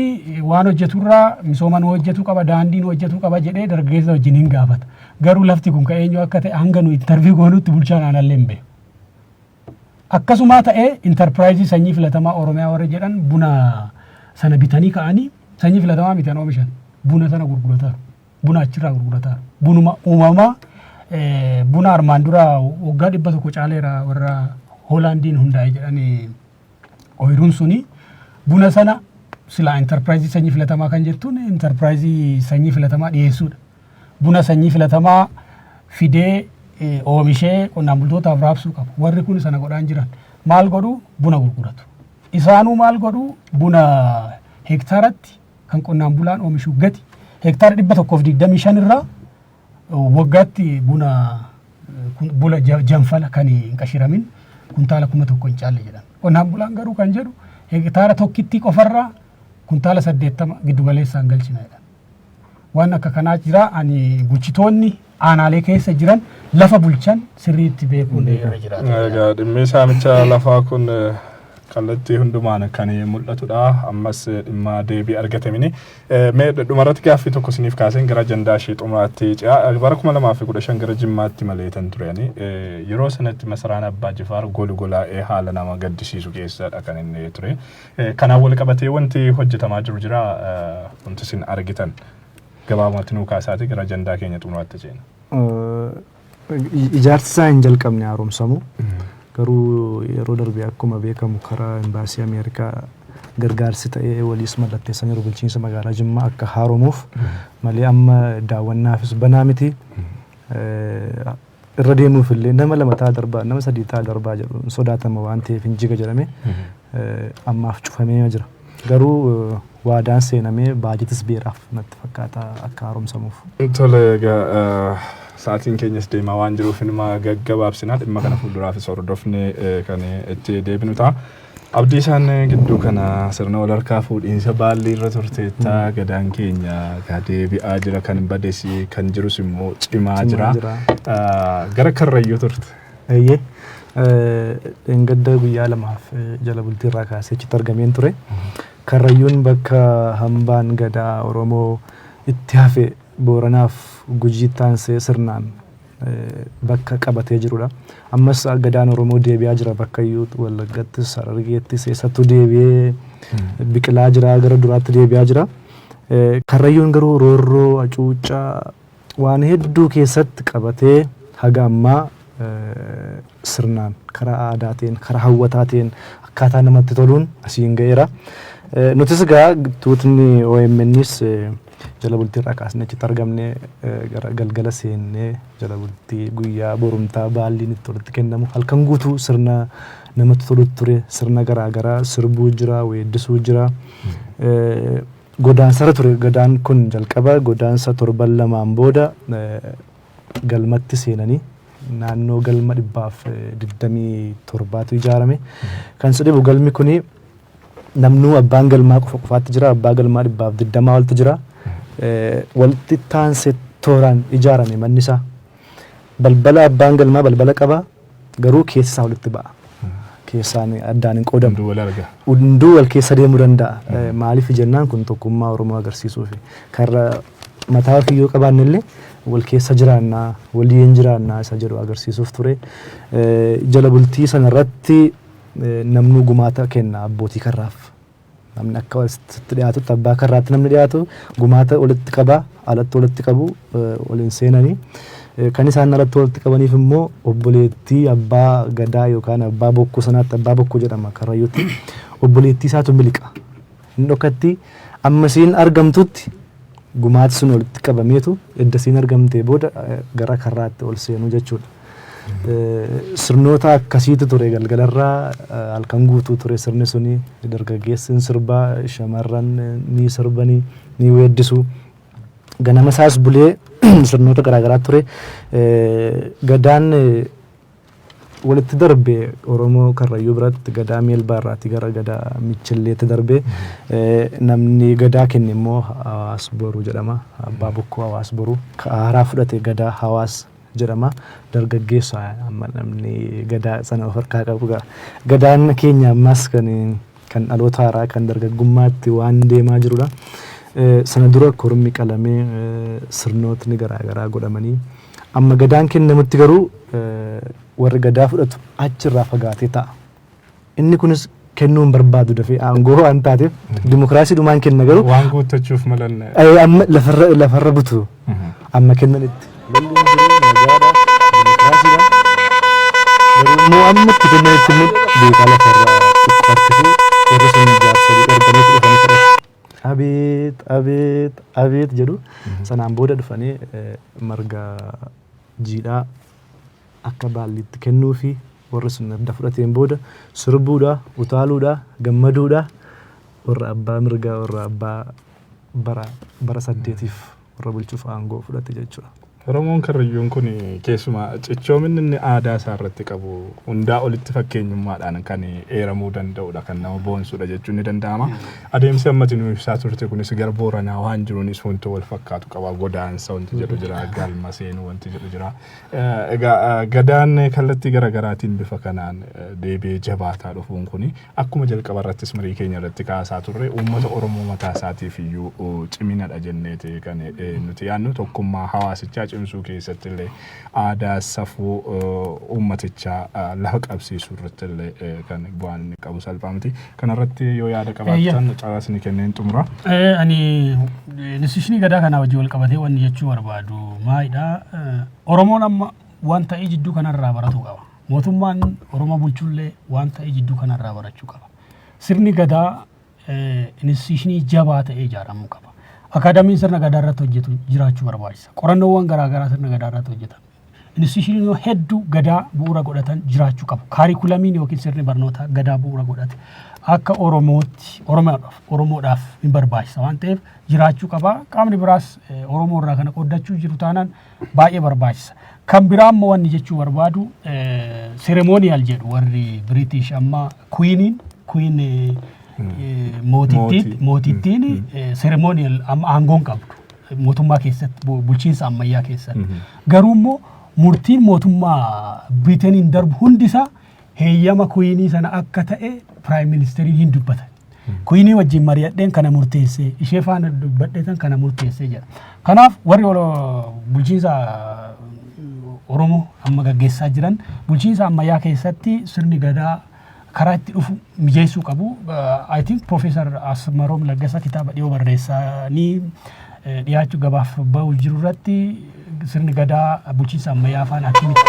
waan hojjeturraa misooma nu hojjetuu qaba, daandii nu hojjetuu qaba jedhee dargaggeessa wajjin hin gaafata. Garuu lafti kun kan eenyu akka ta'e hanga nu interview goonutti bulchaan aanallee hin beeku. Akkasuma ta'ee intarpiraayizii sanyii filatamaa Oromiyaa warra jedhan buna sana bitanii ka'anii, sanyii filatamaa miti kan oomishan, buna sana gurgurataaru. Buna achirraa gurgurataaru. Bunuma uumamaa, buna armaan dura waggaa 100 caaleera warra Hoolaandiin hundaa'e jedhanii ooyiruun suni, buna sana silaa intarpiraayizii sanyii filatamaa kan jettuun intarpiraayizii sanyii filatamaa dhiyeessuudha. Buna sanyii filatamaa fidee oomishee qonnaan bultootaaf raabsuu qabu. Warri kun sana godhaan jiran. Maal godhu? Buna gurguratu. Isaanuu maal godhu? Buna heektaaratti kan qonnaan bulaan oomishu gati heektaara 125 irraa waggaatti buna bula janfala kan hin qashiramin kuntaala 1000 hin caalle jedhan. Qonnaan bulaan garuu kan jedhu heektaara tokkitti qofarraa Kuntaala 80 giddugaleessaan galchina jedhan. Waan akka kanaa jira. Ani bulchitoonni aanaalee keessa jiran lafa bulchan sirriitti beekuun irra jiraata. Egaa dhimmi saamicha lafaa kun kallattii hundumaan kan mul'atudha. Ammas dhimma deebii argatamini. Mee dhumarratti gaaffii tokko isiniif kaaseen gara ajandaa ishee xumuraatti ce'a. Bara 2015 gara Jimmaatti maleetan turani. Yeroo sanatti masaraan Abbaa Jifaar golgolaa'ee haala nama gaddisiisu keessadha kan inni ture. Kanaan wal qabatee wanti hojjetamaa jiru jira, wanti isin argitan gabaabumatti nuu kaasaati gara ajandaa keenya xumuraatti ceena. Ijaarsi isaa hin jalqabne haaromsamu. Garuu yeroo darbe akkuma beekamu karaa imbaasii Ameerikaa gargaarsi ta'ee waliis mallatteessaniiru bulchiinsa magaalaa Jimmaa akka haaromuuf malee amma daawwannaafis banaa miti. Irra deemuuf illee nama lama ta'a darbaa, nama sadii ta'a darbaa jedhu sodaatama waan ta'eef hin jiga jedhame ammaaf cufamee jira. Garuu waadaan seenamee baajetis beeraaf natti fakkaata akka haaromsamuuf. Tole, egaa sa'aatiin keenyas deemaa waan jiruuf inuma gaggabaabsinaa, dhimma kana fuulduraafis hordofnee kan itti deebinu ta'a. Abdii isaan gidduu kana sirna wal harkaa fuudhiinsa baallii irra turteetta, gadaan keenya deebi'aa jira, kan bades kan jirus immoo cimaa jira. Gara Karrayyuu turte. Eeyyee. Dheengadda guyyaa lamaaf jala bultii irraa kaasee achitti argameen ture. Karrayyuun bakka hambaan gadaa Oromoo itti hafe, Booranaaf Gujii taansee sirnaan bakka qabatee jirudha. Ammas gadaan Oromoo deebi'aa jira bakka iyyuu, Wallaggattis, Harargeettis, eessattuu deebi'ee biqilaa jira, gara duraatti deebi'aa jira. Karrayyuun garuu roorroo, hacuuccaa waan hedduu keessatti qabatee haga ammaa sirnaan karaa aadaatiin, karaa hawwataatiin, akkaataa namatti toluun asiin ga'eera. Nutis egaa tuutni OMNs jala bultii irraa kaasnee achitti argamnee gara galgala seennee jala bultii guyyaa borumtaa baalliin itti walitti kennamu halkan guutuu sirna namatti tolutu ture, sirna garaa garaa sirbuu jira, weeddisuu jira. Godaansarra ture gadaan kun. Jalqaba godaansa torban lamaan booda galmatti seenanii naannoo galma 127tu ijaarame. Kan si dhibu galmi kuni namnuu abbaan galmaa qofa qofaatti jira, abbaa galmaa 120 oltu jira. Walitti taansee tooraan ijaarame manni isaa. Balbala abbaan galmaa balbala qaba, garuu keessi isaa walitti ba'a. Keessaan addaan hin qoodamu. Hunduu wal arga. Hunduu wal keessa deemuu danda'a. Maaliif jennaan kun tokkummaa Oromoo agarsiisuufi. Karra mataa ofii yoo qabaanne illee wal keessa jiraannaa, waliin jiraannaa isa jedhu agarsiisuuf ture. Jala bultii sanarratti namnuu gumaata kenna abbootii karraaf. Namni akka walitti dhiyaatutti abbaa karraatti namni dhiyaatu gumaata walitti qaba, alatti walitti qabu, waliin seenanii. Kan isaan alatti walitti qabaniif immoo obboleettii abbaa gadaa yookaan abbaa bokkuu sanaatti, abbaa bokkuu jedhama Karrayyuutti, obboleettii isaatu miliqa. Inni dhokatti amma isiin argamtutti gumaati sun walitti qabameetu edda isiin argamtee booda gara karraatti ol seenuu jechuudha. Sirnoota akkasiitu ture galgalarraa, halkan guutuu ture sirni suni. Dargaggeessi sirbaa, shamarran ni sirbanii, ni weeddisu. Ganama isaas bulee sirnoota garaagaraa ture. Gadaan walitti darbe Oromoo Karrayyuu biratti gadaa Meelbaa irraatii gara gadaa Michilleetti darbe. Namni gadaa kenne immoo Hawaas Boruu jedhama. Abbaa Bokkuu Hawaas Boruu. Haaraa fudhate gadaa Hawaas jedhama. Dargaggeessa amma namni gadaa sana of harkaa qabu. Gadaan keenya ammas kan dhaloota haaraa kan dargaggummaatti waan deemaa jirudha. Sana dura kormi qalamee sirnootni garaagaraa godhamanii amma gadaan kennamutti garuu warri gadaa fudhatu achirraa fagaatee ta'a. Inni kunis kennuu hin barbaadu dafee, aangoo waan taateef dimokiraasii dhumaan kenna garuu. Waan guuttachuuf malan. Amma lafarra butu amma kennanitti. Lolli hin jiru, nagaadha, dimokiraasiidha. Garuu immoo amma itti kennanitti immoo beekaa lafarra xiqqoo harkisuu, warri sun jaarsolii erganii dhufanii fudhatu. Abeet, abeet, abeet jedhu. Sanaan booda dhufanii marga jiidhaa akka baalliitti kennuu fi warri sun erga fudhateen booda sirbuudha, utaaluudha, gammaduudha. Warra abbaa mirgaa, warra abbaa bara 8f warra bulchuuf aangoo fudhate jechuudha. Oromoon Karrayyuun kun keessumaa cichoominni inni aadaa isaa irratti qabu hundaa olitti fakkeenyummaadhaan kan eeramuu danda'udha, kan nama boonsudha jechuun ni danda'ama. Adeemsi ammati nu ibsaa turte kunis gara Booranaa waan jiruunis wanti wal fakkaatu qaba. Godaansa wanti jedhu jira, galma seenuu wanti jedhu jira. Egaa gadaan kallattii garaagaraatiin bifa kanaan deebi'ee jabaataa dhufuun kuni akkuma jalqaba irrattis marii keenya irratti kaasaa turre uummata Oromoo mataa isaatiif iyyuu ciminadha jenneeti kan nuti yaadnu. Tokkummaa hawaasichaa cimsuu keessatti illee aadaa safuu uummatichaa lafa qabsiisuu irratti illee kan bu'aan inni qabu salphaa miti. Kanarratti yoo yaada qabaattan carraas ni kenneen xumura. Ani institution gadaa kanaa wajjin wal qabatee wanni jechuu barbaadu maalidha? Oromoon amma waan ta'ee jidduu kanarraa baratuu qaba. Mootummaan Oromoo bulchullee waan ta'ee jidduu kanarraa barachuu qaba. Sirni gadaa institution jabaa ta'ee ijaaramuu qaba. Akaadaamiin sirna gadaa irratti hojjetu jiraachuu barbaachisa. Qorannoowwan garaagaraa sirna gadaa irratti hojjetan. Institution hedduu gadaa bu'uura godhatan jiraachuu qabu. Curriculum iin yookiin sirni barnootaa gadaa bu'uura godhate akka Oromootti Oromoodhaaf ni barbaachisa waan ta'eef jiraachuu qaba. Qaamni biraas Oromoo irraa kana qooddachuu jiru taanaan baay'ee barbaachisa. Kan biraa immoo wanni jechuu barbaadu, ceremonial jedhu warri British. Amma queen iin, queen, mootittiin ceremonial amma aangoon qabdu mootummaa keessatti, bulchiinsa ammayyaa keessatti. Garuu immoo murtiin mootummaa Biriiteeniin darbu hundisaa heeyyama queen ii sana akka ta'e prime minister iin hin dubbatan. Queen ii wajjin mari'adheen kana murteessee, ishee faana dubbadheetan kana murteessee jedha. Kanaaf warri bulchiinsa Oromoo amma gaggeessaa jiran bulchiinsa ammayyaa keessatti sirni gadaa karaa itti dhufu mijeessuu qabu. I think Professor Asmaroom Laggasaa kitaaba dhiyoo barreessanii dhiyaachuu gabaaf bahu jiru irratti sirni gadaa bulchiinsa ammayyaa faana akkamitti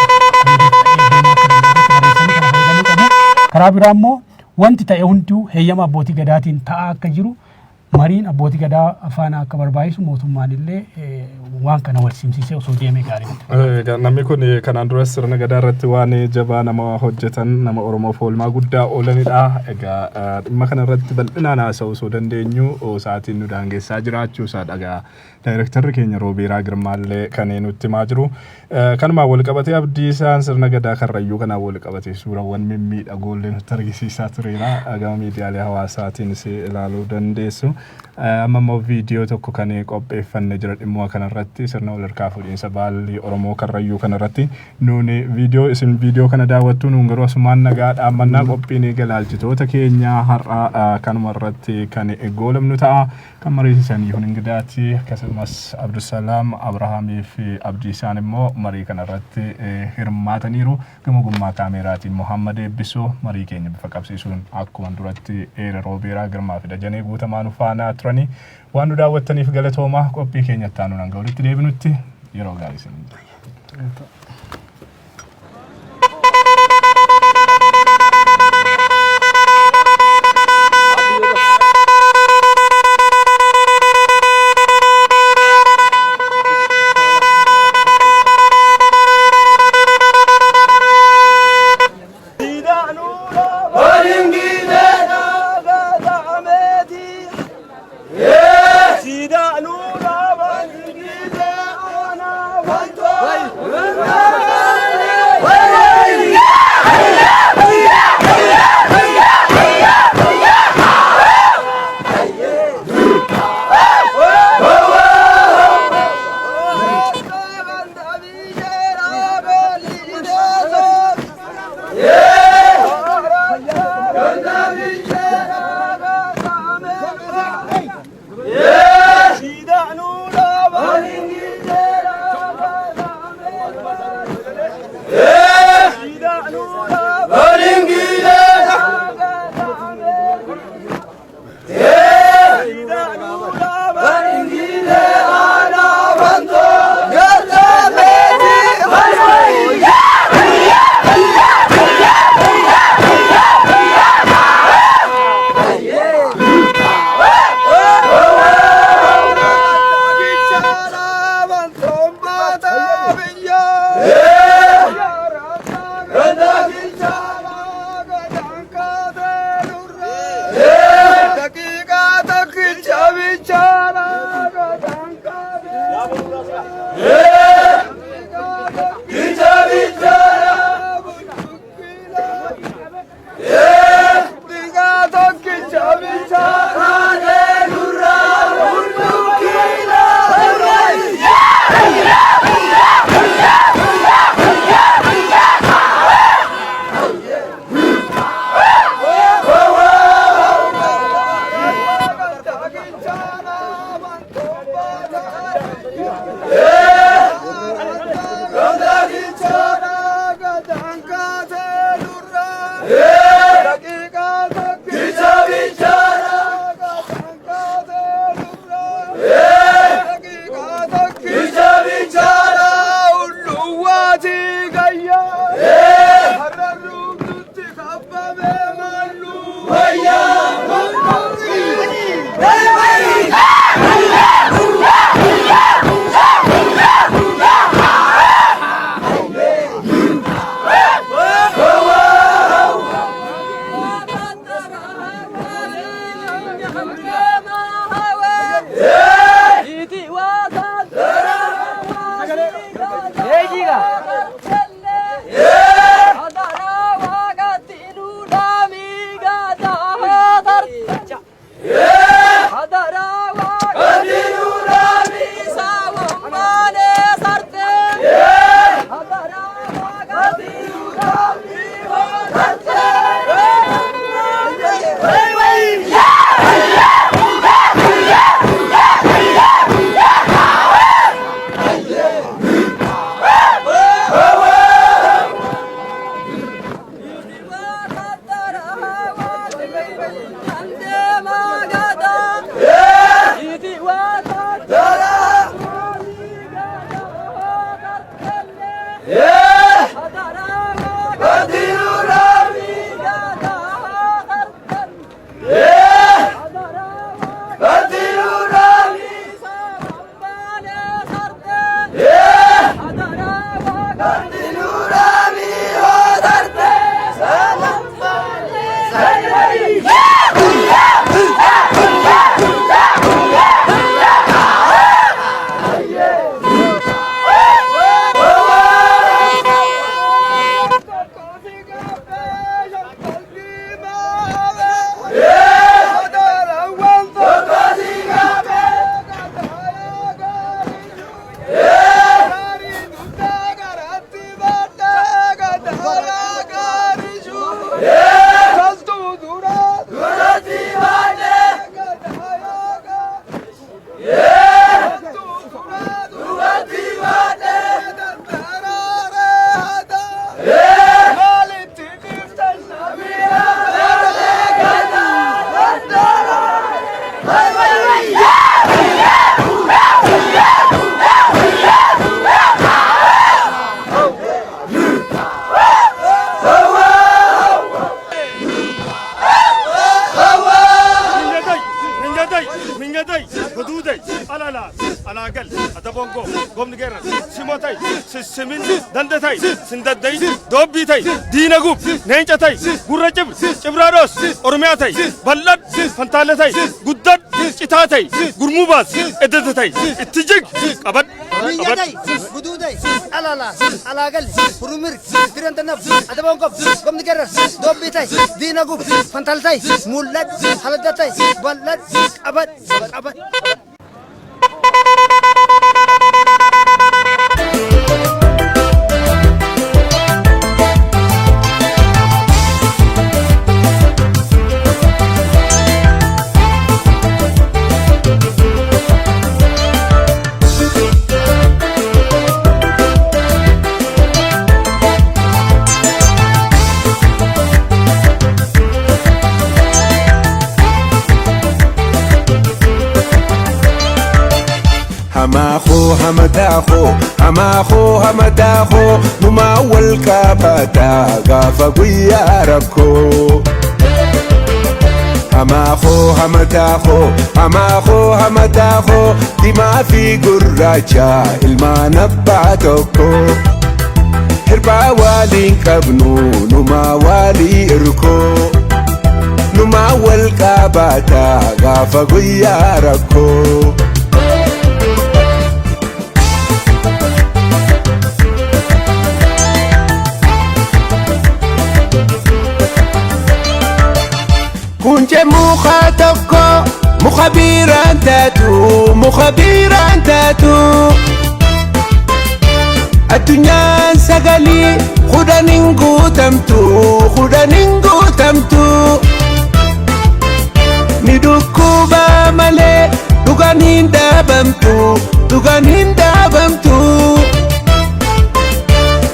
barreessanii kana fayyadamuu qabu. Karaa biraa immoo wanti ta'e hunduu heeyyama abbootii gadaatiin ta'aa akka jiru mariin abbootii gadaa faana akka barbaachisu, mootummaan illee waan kana wal simsiisee osoo deemee gaarii miti. Namni kun kanaan dura sirna gadaa irratti waan jabaa nama hojjetan, nama Oromoof oolmaa guddaa oolanidha. Egaa dhimma kana irratti bal'inaan haasa'uu osoo dandeenyu sa'aatiin nu daangessaa jiraachuu isaa dhagaa daayirektarri keenya Roobeeraa Girmaallee kan nutti himaa jiru. Kanumaan wal qabatee Abdiisaan sirna gadaa Karrayyuu kanaan wal qabatee suurawwan mimmiidhagoollee nutti argisiisaa tureera. Gama miidiyaalee hawaasaatiinis ilaaluu dandeessu. Amma immoo viidiyoo tokko kan qopheeffannee jira dhimma kanarratti, sirna wal harkaa fuudhiinsa baallii Oromoo Karrayyuu kanarratti. Nuuni viidiyoo, isin viidiyoo kana daawwattu, nuun garuu asumaan nagaa dhaammannaa. Qophiin galaalchitoota keenyaa har'a kanuma irratti kan goolabnu ta'a. Kan mariisisan Yihun Ingidaati, akkasumas Abdusalaam Abrahaamii fi Abdiisaan immoo marii kanarratti hirmaataniiru. Gama ogummaa kaameeraatiin Muhammad Eebbisoo, marii keenya bifa qabsiisuun akkuma duratti eera Roobeeraa Girmaa fi Dajanee Guutamaa nu faanaa turanii. Waan nu daawwattaniif galatoomaa. Qophii keenyatti aanuun hanga walitti deebinutti yeroo gaarii isin. Hamaakoo hamataakoo numaa wal kaabataa gaafa guyyaa rakkoo. Hamaakoo hamataakoo hamaakoo hamataakoo diimaa fi gurraacha ilmaan abbaa tokkoo. Hirphaa waliin qabnu numaa walii irkoo. Numaa wal kaabataa gaafa guyyaa rakkoo. Kunche muka tokko muka biraan taatu muka biraan taatu. Addunyaan sagalii kudhan hin guutamtu kudhan hin guutamtu. Ni dhukkuba malee dhugaan hin dhaabamtu dhugaan hin dhaabamtu.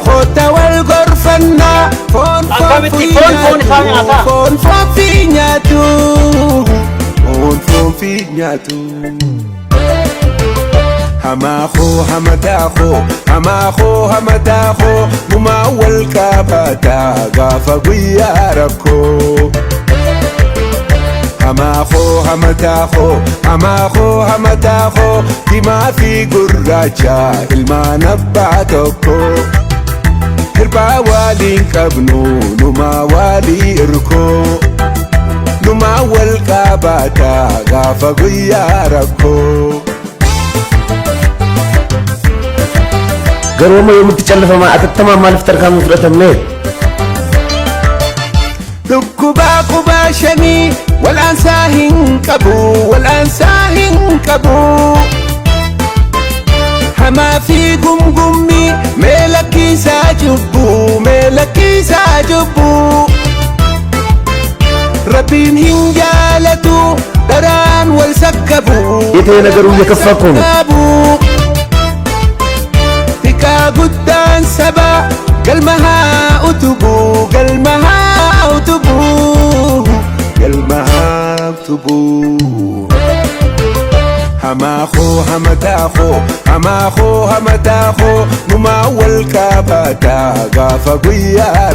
Kota wal gorfannaa foon foon fi nyaatu foon foon fi nyaatu foon foon fi nyaatu. Hamaakoo hamataakoo hamaakoo hamataakoo numaa wal kaabataa gaafa guyyaa rakkoo. Hamaakoo hamataakoo hamaakoo hamataakoo diimaa fi gurraacha ilmaan abbaa tokkoo. Hirphaa waliin qabnu numaa walii irkoo. Numaa wal kaabataa gaafa guyyaa rakkoo. Garuu amma yoomitti callifamaa atattamaa maaliif tarkaanfii fudhatamne? Dhukkubaa qubaa shanii wal'aansaa hin qabu wal'aansaa hin qabu. Hamaa fi gumgummi mee lakkisaa cubbuu mee lakkisaa cubbuu. Rabbiin hin jaalatu daraan wal sakkabu. ይሄ ነገሩ እየከፋ እኮ ነው። Xiqqaa guddaan saba galma haa utubuu galma haa utubuu galma haa utubuu. Hamaa koo hamataa koo hamaa koo hamataa koo numaa wal qabataa gaafa guyyaa.